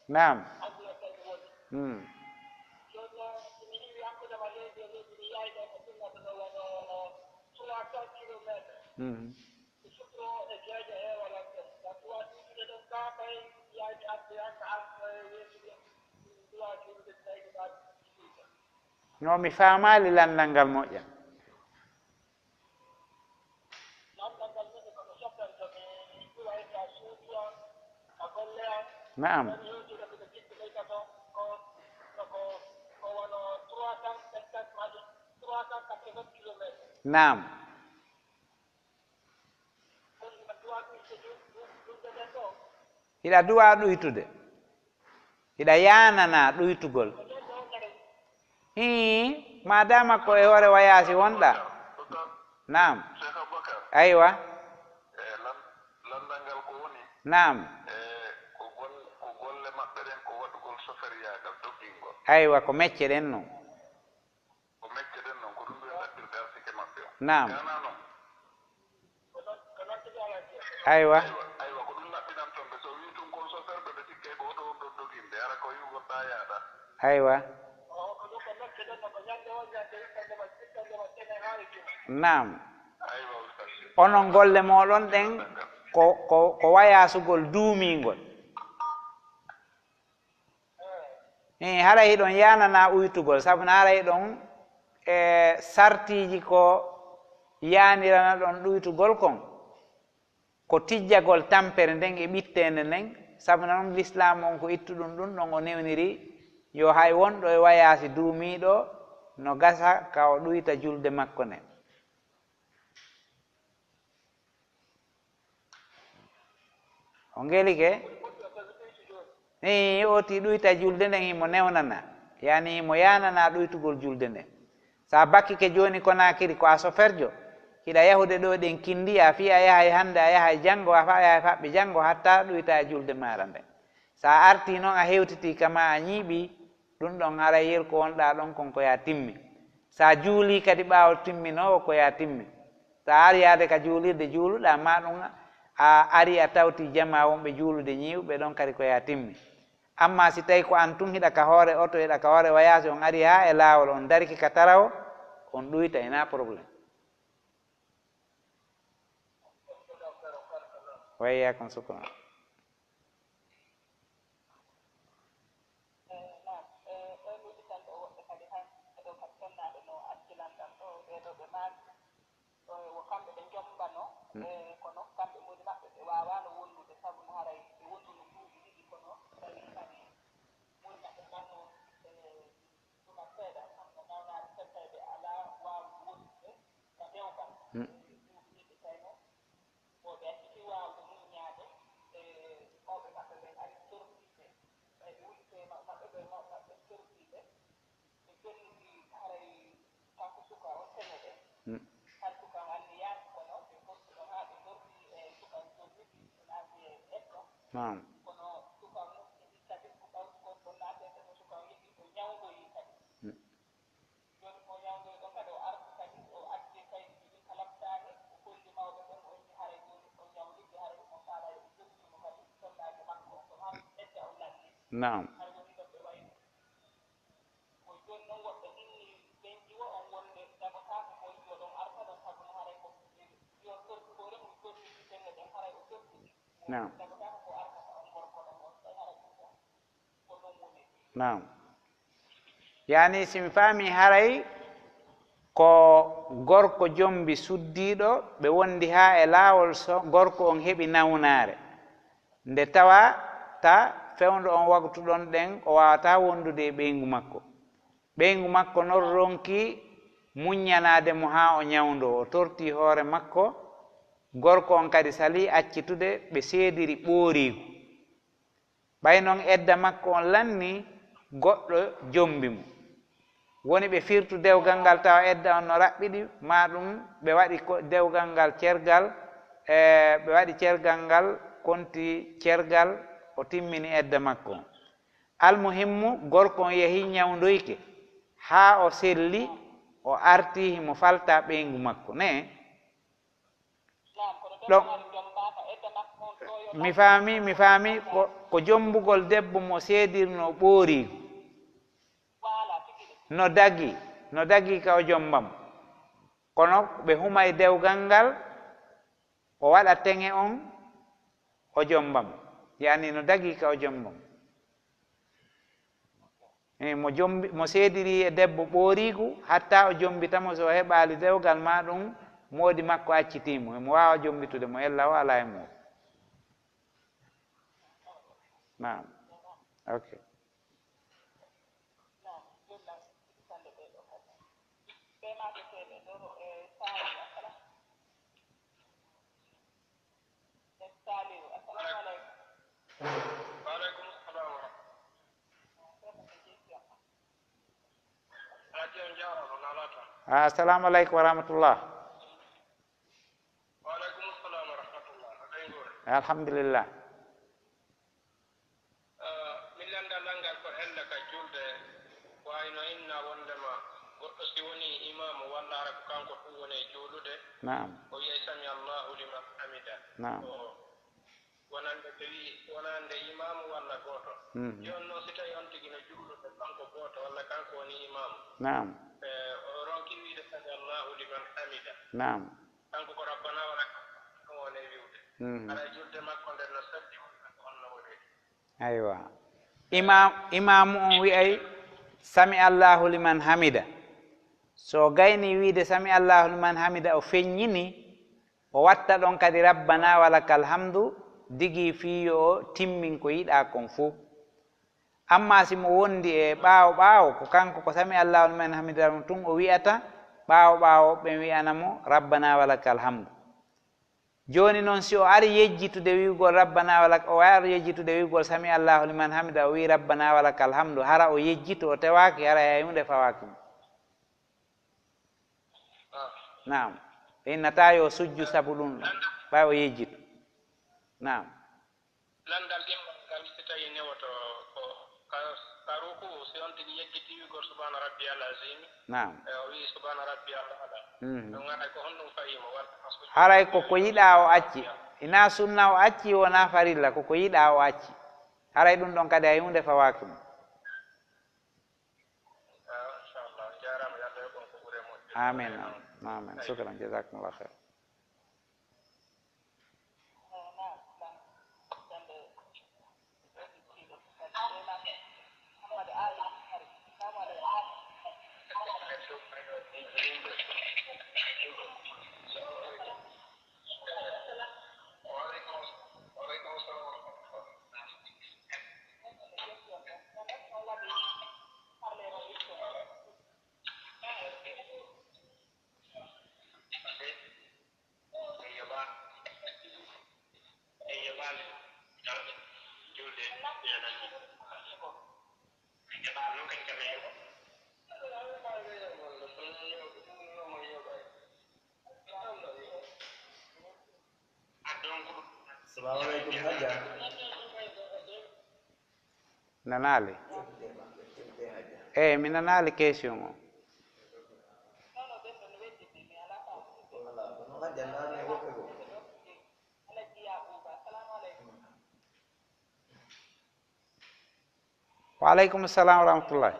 Naam. Hmm. Hmm. No, mi faamaali lanndal ngal moƴƴa. Naam. Naam. Hiɗa duwaa ɗuytude. Hiɗa yaananaa ɗuytugol. Hii, maadaama ko e hoore wayaasi wonɗaa. Naam. Aywa. Naam. Aywa, ko mecce ɗen non. Ko mecce ɗen non, ko ɗum ɓe laɓɓirta arsike maɓɓe on. Naam. Ghana non. Aywa. Aywa, ko ɗum laɓɓinanton ɓe. So wii tun kon soferɓe ɓe sikkay ko hoto on ɗon doginɓe, hara ko wi'ugol taa yaaɗa. Aywa. Naam. Aywa, ustaz. Onon golle mooɗon ɗen ko, ko, ko wayaasugol duumiingol. Hii, haray hiɗon yaananaa uytugol, sabu na haray hiɗon e sartiiji ko yaanirana ɗon ɗuytugol kon, ko tijjagol tampere nden e ɓitteende nden, Sabu non, Lislaam on ko ittu ɗum ɗum ɗon, o newniri yo hay wonɗo e wayaasi duumiiɗo no gasa ka o ɗuyta julde makko nden. O ngelike? Ii, o ti ɗuyta julde nden, himo newnana, yani himo yaanana ɗuytugol julde nden. Sa bakkike jooni Konaakiri, ko a soferjo, hiɗa yahude ɗo ɗen kinndi, a fii a yahay hannde, a yahay janngo, a fa a yahay faɓɓi janngo, hatta ɗuyta e julde maaɗa nden. Sa artii non, a hewtitii kama a ñiiɓii, ɗum ɗon haray yeru ko wonɗaa ɗon kon ko yaa timmi. Sa juulii kadi ɓaawo timminoowo, ko yaa timmi. Sa ari yaade ka juulirde juuluɗaa, ma ɗum a ari a tawti jamaa wonɓe juulude ñiiwuɓe ɗon kadi, ko yaa timmi. Amma si tawi ko an tun hiɗa ka hoore oto, hiɗa ka hoore wayaasi, on ari haa e laawol, on darike ka tarawo, on ɗuyta, ina problème. Wa iyyakum, sukran. Eh, naam, eh, ɗo mi udditan ɗo woɓɓe kadi han, ɗo kadi sonnaaɓe no acci lanndam ɗo, ɓee ɗo ɓe maaki, eh, wo kamɓe ɓe njombano, Mm. eh, kono kamɓe moni maɓɓe ɓe waawaano wondude, sabu no haray ɓe wonduno duuɓi ɗiɗi, kono tawi kadi moni maɓɓe ɗanno, eh, tuma seeɗa, kono nawnaare seeɗa tawi ɓe alaa waawde wondude ka dewgal. Mm. Eh, duuɓi ɗiɗi tawi noon. Ko ɓe accitii waawde muññaade, e mawɓe maɓɓe ɓen ari tortii ɓe. Ɓay ɓe woni to e mawɓe maɓɓe, ɓe mawɓe maɓɓe ɓen tortii ɓe. Ɓe jonniti haray kanko suka on teme ɓe. Mm. Hari suka on anniyaaki, kono ɓe fotti ɗon haa ɓe tortii e suka on torriti, ɓe naati e etto. Naam. Kono suka on heɓi kadi ko ɓawti kon ɗon naati e etto, suka on heɓi ko ñawndoyi kadi. Mm. Jooni ko ñawndoyɗo kadi, o arti kadi, o addi kaydi ɗin kala taani, o holli mawɓe ɓen, o inni haray jooni o ñawlike, haray omo faala yo ɓe jokkiimo kadi sollaaji makko, kono han edda o lalli. Naam. Haray woni ɗon ɓe wayni. Ko jooni non woɓɓe inni ɓen iwo on wonde jaɓotaako ko iwo ɗon arta ɗon, sabu no haray ko yo torti hoore mum, torti pelle ɗen, haray o torti. Naam. Jaɓotaako ko arta ka on gorko ɗon on, tawi haray ɗum ɗon. Naam. Yaani, si mi faami, haray ko gorko jombi suddiiɗo, ɓe wondi haa e laawol, so gorko on heɓi nawnaare. Nde tawa ta fewndo on waktu ɗon ɗen, o waawataa wondude e ɓeyngu makko. Ɓeyngu makko non ronki muññanaade mo haa o ñawndoo, o tortii hoore makko, gorko on kadi salii accitude, ɓe seediri ɓooriigu. Ɓay non edda makko on lanni, goɗɗo jombi mo. Woni ɓe firtu dewgal ngal tawa edda on no raɓɓiɗi, maa ɗum ɓe waɗi ko dewgal ngal cergal, e, ɓe waɗi cergal ngal konti cergal, o timmini edda makko on. Almuhimmu, gorko on yehi ñawndoyke, haa o selli, o arti himo falta ɓeyngu makko. Ne? Ɗo, mi faami, mi faami, ko, ko jombugol debbo mo seedirno ɓooriigu. No dagi, no dagi ka o jomba mo. Kono ɓe humay dewgal ngal, o waɗa teŋe on, o jomba mo. Yaani no dagi ka o jomba mo. Eh, mo jombi, mo seediri e debbo ɓooriigu, hatta o jombita mo, so o heɓaali dewgal, ma ɗum moodi makko accitii mo. Mo waawa jombitude mo, ella o alaa e mo. Naam. Ok. Waaleykum salam wa rahmatullah. Alhaji, on jaaraama, no alaa tan? Ah, assalamu aleykum wa rahmatullah. Waaleykum salam wa rahmatullah. No ɓeynguure? Alhamdulillah. Ah, min lannda lanngal ko hella ka julde, wayno inna wondema goɗɗo si woni imaamu walla hara ko kanko tun woni e juulude, Naam. o wiyay sami Allahu liman hamida. Naam. Ko wonande ɓe wi'i, wonande imaamu walla gooto. Mhm. Jooni noon, si tawi on tigi no juulude kanko gooto walla kanko woni imaamu, Naam. e, o ronki wiide sami Allahu liman hamida. Naam. Kanko ko rabbana wala ɗum woni e wi'ude. Mhm. Haray julde makko nden no selli walla ko honno woni? Aywa. Ima-, imaamu on wi'ay sami Allahu liman hamida. So gayni wiide sami Allahu liman hamida, o feññini, o watta ɗon kadi rabbana wa lakal hamdu, digi fii yo o timmin ko yiɗaa kon fow. Ammaa si mo wondi e ɓaawo ɓaawo, ko kanko ko sami Allahu liman hamidah mo tun o wi'ata, ɓaawo ɓaawo ɓen wi'ana mo, "Rabbana walakal hamdu." Jooni non, si o ari yejjitude wi'ugol, "Rabbana walak-," o ari yejjitude wi'ugol, "Sami Allahu liman hamidah," o wi'i, "Rabbana walakal hamdu," hara o yejjito, o tewaaki, hara hay huunde fawaaki mo. Naam. Ɓe innataa yo o sujju sabu ɗun ɗon, ɓay o yejjito. Naam. Landal ɗimmal ngal, si tawi newoto ko ka, ka ruku, si on tigi yejjiti wi'ugol subhaana rabbiyal azimi, Naam. E o wi'i subhaana rabbiyal ala. Mhm. Ɗum haray ko honɗum fayi mo, walla ko sujju? Haray ko ko yiɗaa o acci. Hinaa sunna o acci, wonaa farilla, ko ko yiɗaa o acci. Haray ɗum ɗon kadi hay huunde fawaaki mo. Ah, inchallah. Jaaraama, yo Allah yoɓ on ko ɓuri e moƴƴude. Amin, amin, amin. Shukran, jazakumullah khair. Assalamu alaikum, Hajja. Nanaali? Eey, mi nanaali question o. Wa alaikum salam wa rahmatullah.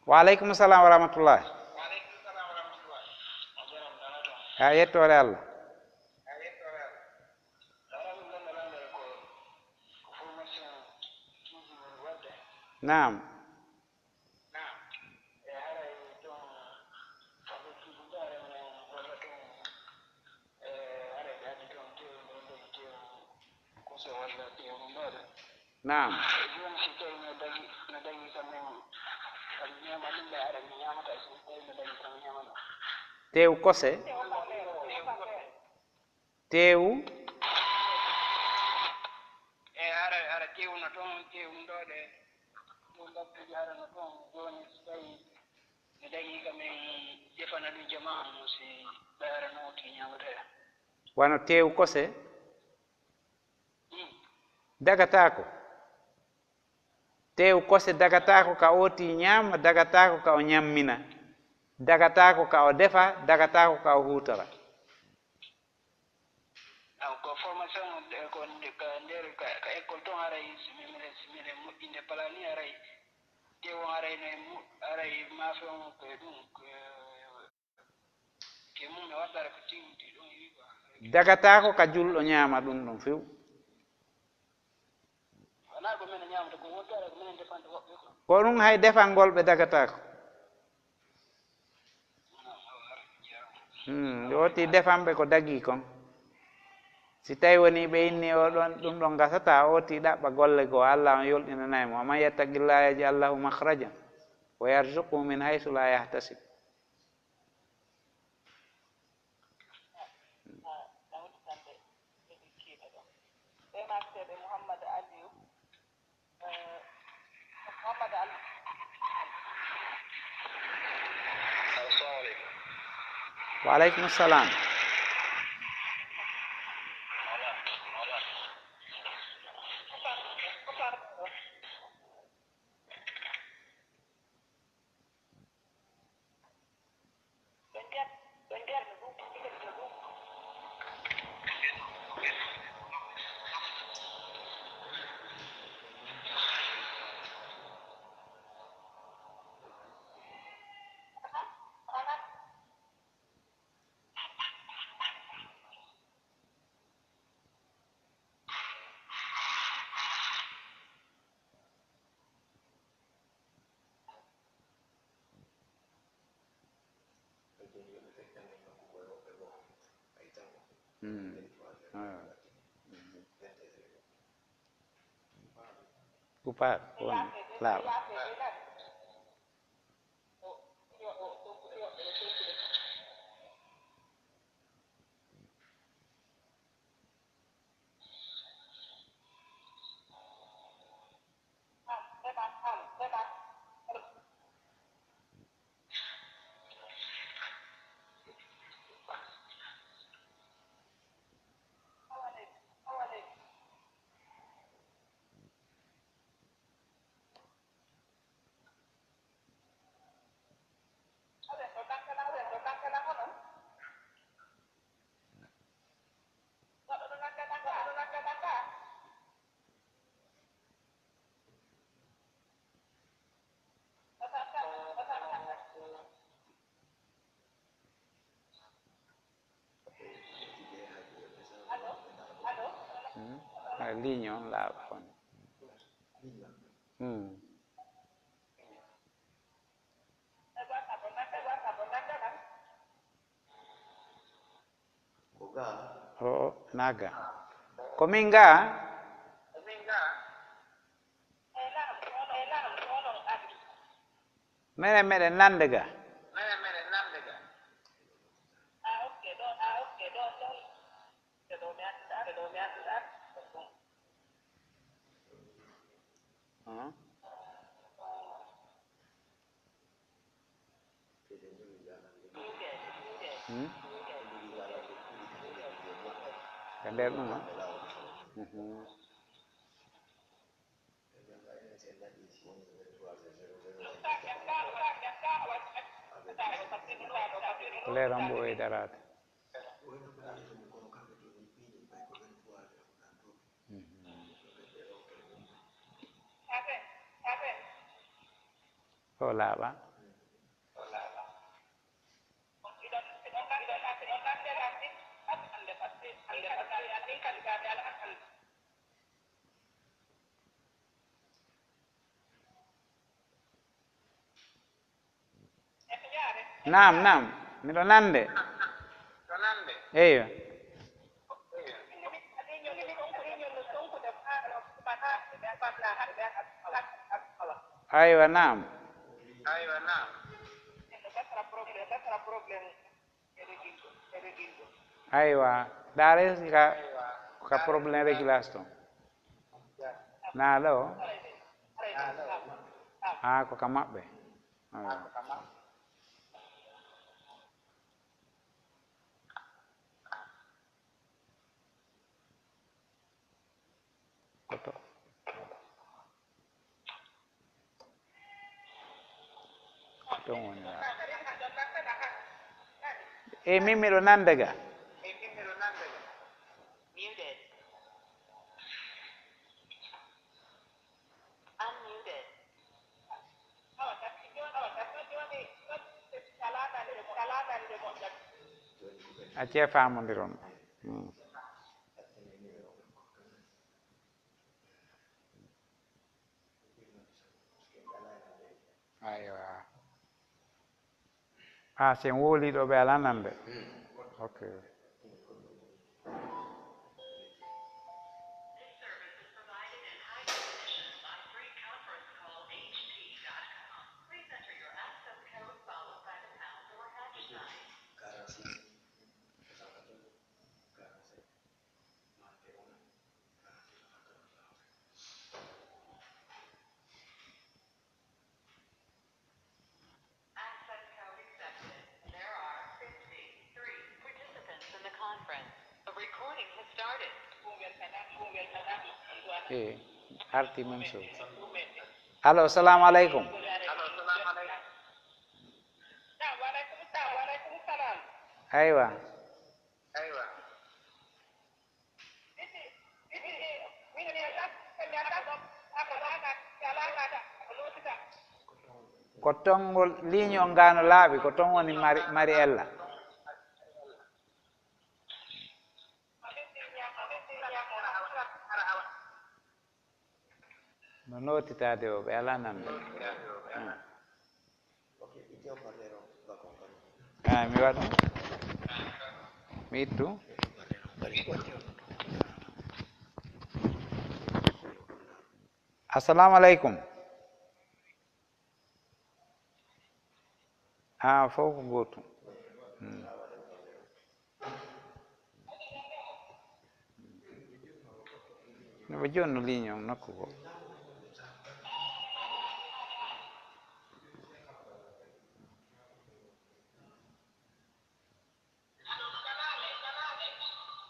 Wa alaikum salam wa rahmatullah. A yettoore Allah. Naam. Naam. Teewu kose. Teewu. E hara, hara teewu no toon, teewu ɗoo ɗe. Ɗum ɗaɓɓude hara no toon, jooni so tawi mi dañii ka min defana ɗum jamaa mo si ɓe ara nooti ñaamata. Wano teewu kose? Mm. Dagataako. Teewu kose dagataako ka ooti ñaama, dagataako ka o ñammina, dagataako ka o defa, dagataako ka o huutora. Aw, ko formation on, eh, ko nde-, ka nder, ka, ka école ton haray, si mi, mi, si miɗen moƴƴinde plan ni haray, teewu haray no e mu-, haray maafe on ko e ɗum, ko e mum e waɗɗare ko tiwti ɗum e wi'i ko. Dagataako ka julɗo ñaama ɗum ɗon few. Wonaa ko minen ñaamata, ko wontude ko minen defanta woɓɓe ko. Ko ɗum hay defangol ɓe dagataako. Hmm, ɓe ooti defanɓe ko dagii kon. Si tawi woni ɓe inni o ɗon, ɗum ɗon gasata, ooti ɗaɓɓa golle goo, Allah on yolɗinanay mo. ومن يتق الله يجعل له مخرجا ويرزقه من حيث لا يحتسب. Wa alaikum salam. Mm. Ah. Upaaɗo, ko woni laaɓa. Hmm. Hara ligne on laaɓa on. Hmm. O, o, naga. Ko min ga? Menen meɗen nande ga. Hum. Hmm? Ko nder ɗum, a? Mhm. Ko leer on ɓooyi daraade. Mhm. O laaɓa. Naam, naam. Miɗo nande. Eywa. Aywa, naam. Aywa, ɗaare ka, ka problème réglage ton. Naa ɗo? Ah, ko ka maɓɓe. Aywa. Koto. Koto woni la. E min miɗo nande ga. Acce famondiron. Hmm. Aywa. Ah, si en wowlii ɗo ɓe alaa nande. Ok. Access code accepted. There are fifty-three participants in the conference. A recording has started. E arti men so. Allo, salamu aleykum. Aywa. Ko tonngol ligne on ngaa no laaɓi, ko ton woni mari, mari ella. No nootitaade o, ɓe alaa nande. Hmm. Ah, mi waɗa. Mi ittu. Assalamu aleykum. Ah, fof ko gootum. Hmm. No ɓe jooni no ligne on nokku goo.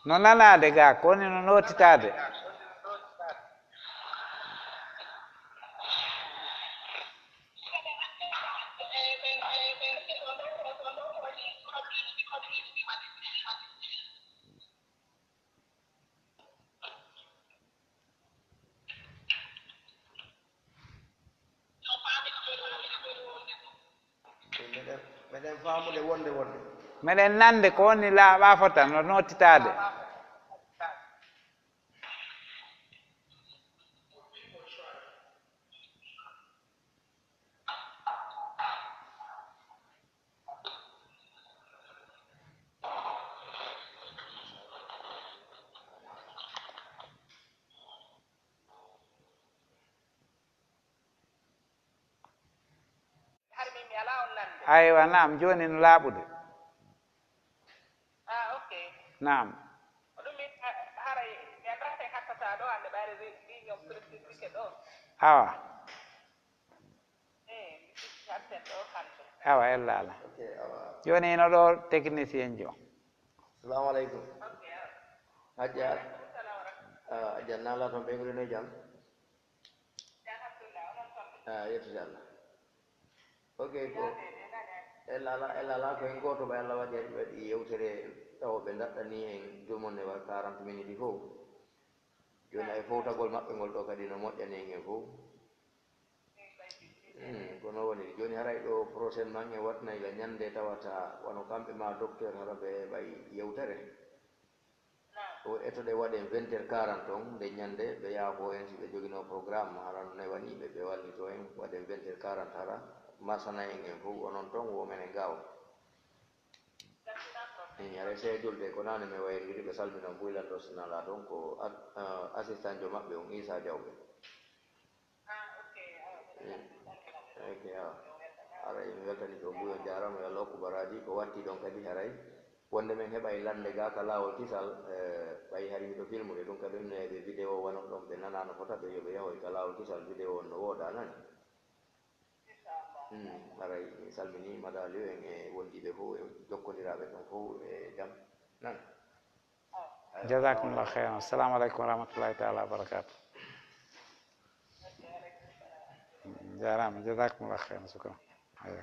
No nanaade ga, ko woni no nootitaade. Meɗen, meɗen faamude wonde wonde. Meɗen nande ko woni laaɓa fota no nootitaade. Aywa, naam, jooni no laaɓude. Ah, ok. Naam. Ko ɗum min, ha-, haray mi anndaa hay hattata ɗo, hannde ɓayre re-, réunion politique ɗo. Awa. Eh, mi sikki hatten ɗo hannde. Awa, ella ala. Ok, awa. Jooni ino ɗo technicien jo. Salamu aleykum. Ok, awa. Hajja. Wa aleykum salam wa rahmatullah. Ah, Hajja, nala toon ɓe nguri no jam? Ah, yettude Allah. Ok, ko e lala, e lala ko en gooto ɓay Allah waɗi, waɗi yewtere tawa ɓe daɗɗani en joomum ne wa quarante minutes fof. Jooni ay fowtagol maɓɓe ngol ɗo kadi no moƴƴani en en fof. Hmm, ko no woni jooni haray ɗo prochain man en waɗnay la ñande tawata wano kamɓe ma docteur hara ɓe ɓay yewtere. O etoɗe waɗen vingt heures quarante on nde ñande, ɓe yaafo en si ɓe joginoo programme, hara no newani ɓe, ɓe wallito en, waɗen vingt heures quarante hara, masana en en fof, onon toon, wo menen gaawo. Min, aray sey julde, ko naane mi wayriri, ɓe salmina Buy Lanndo Sinala toon, ko a-, a-, assistantjo maɓɓe on, Isa Jawɓe. Eh, ok, awa. Aray, mi weltani to Buy, on jaaraama, yo Allah hokku baraaji. Ko watti ɗon kadi haray, wonde men heɓay lannde ga ka laawol kisal, eh, ɓay hari miɗo filmude ɗum kadi, ɗum ne ɓe vidéo wano ɗon, ɓe nanaano fota ɓe, yo ɓe yahoy ka laawol kisal, vidéo on no wooɗa, nani? Hmm, aray, mi salmini Madaliyo en e wondiiɓe fof, e jokkondiraaɓe ɗon fof e jam, nani? Jazakumullah khairan. Assalamu aleykum wa rahmatullahi taala wa barakatuh. Jaaraama, jazakumullah khairan, shukran. Aywa.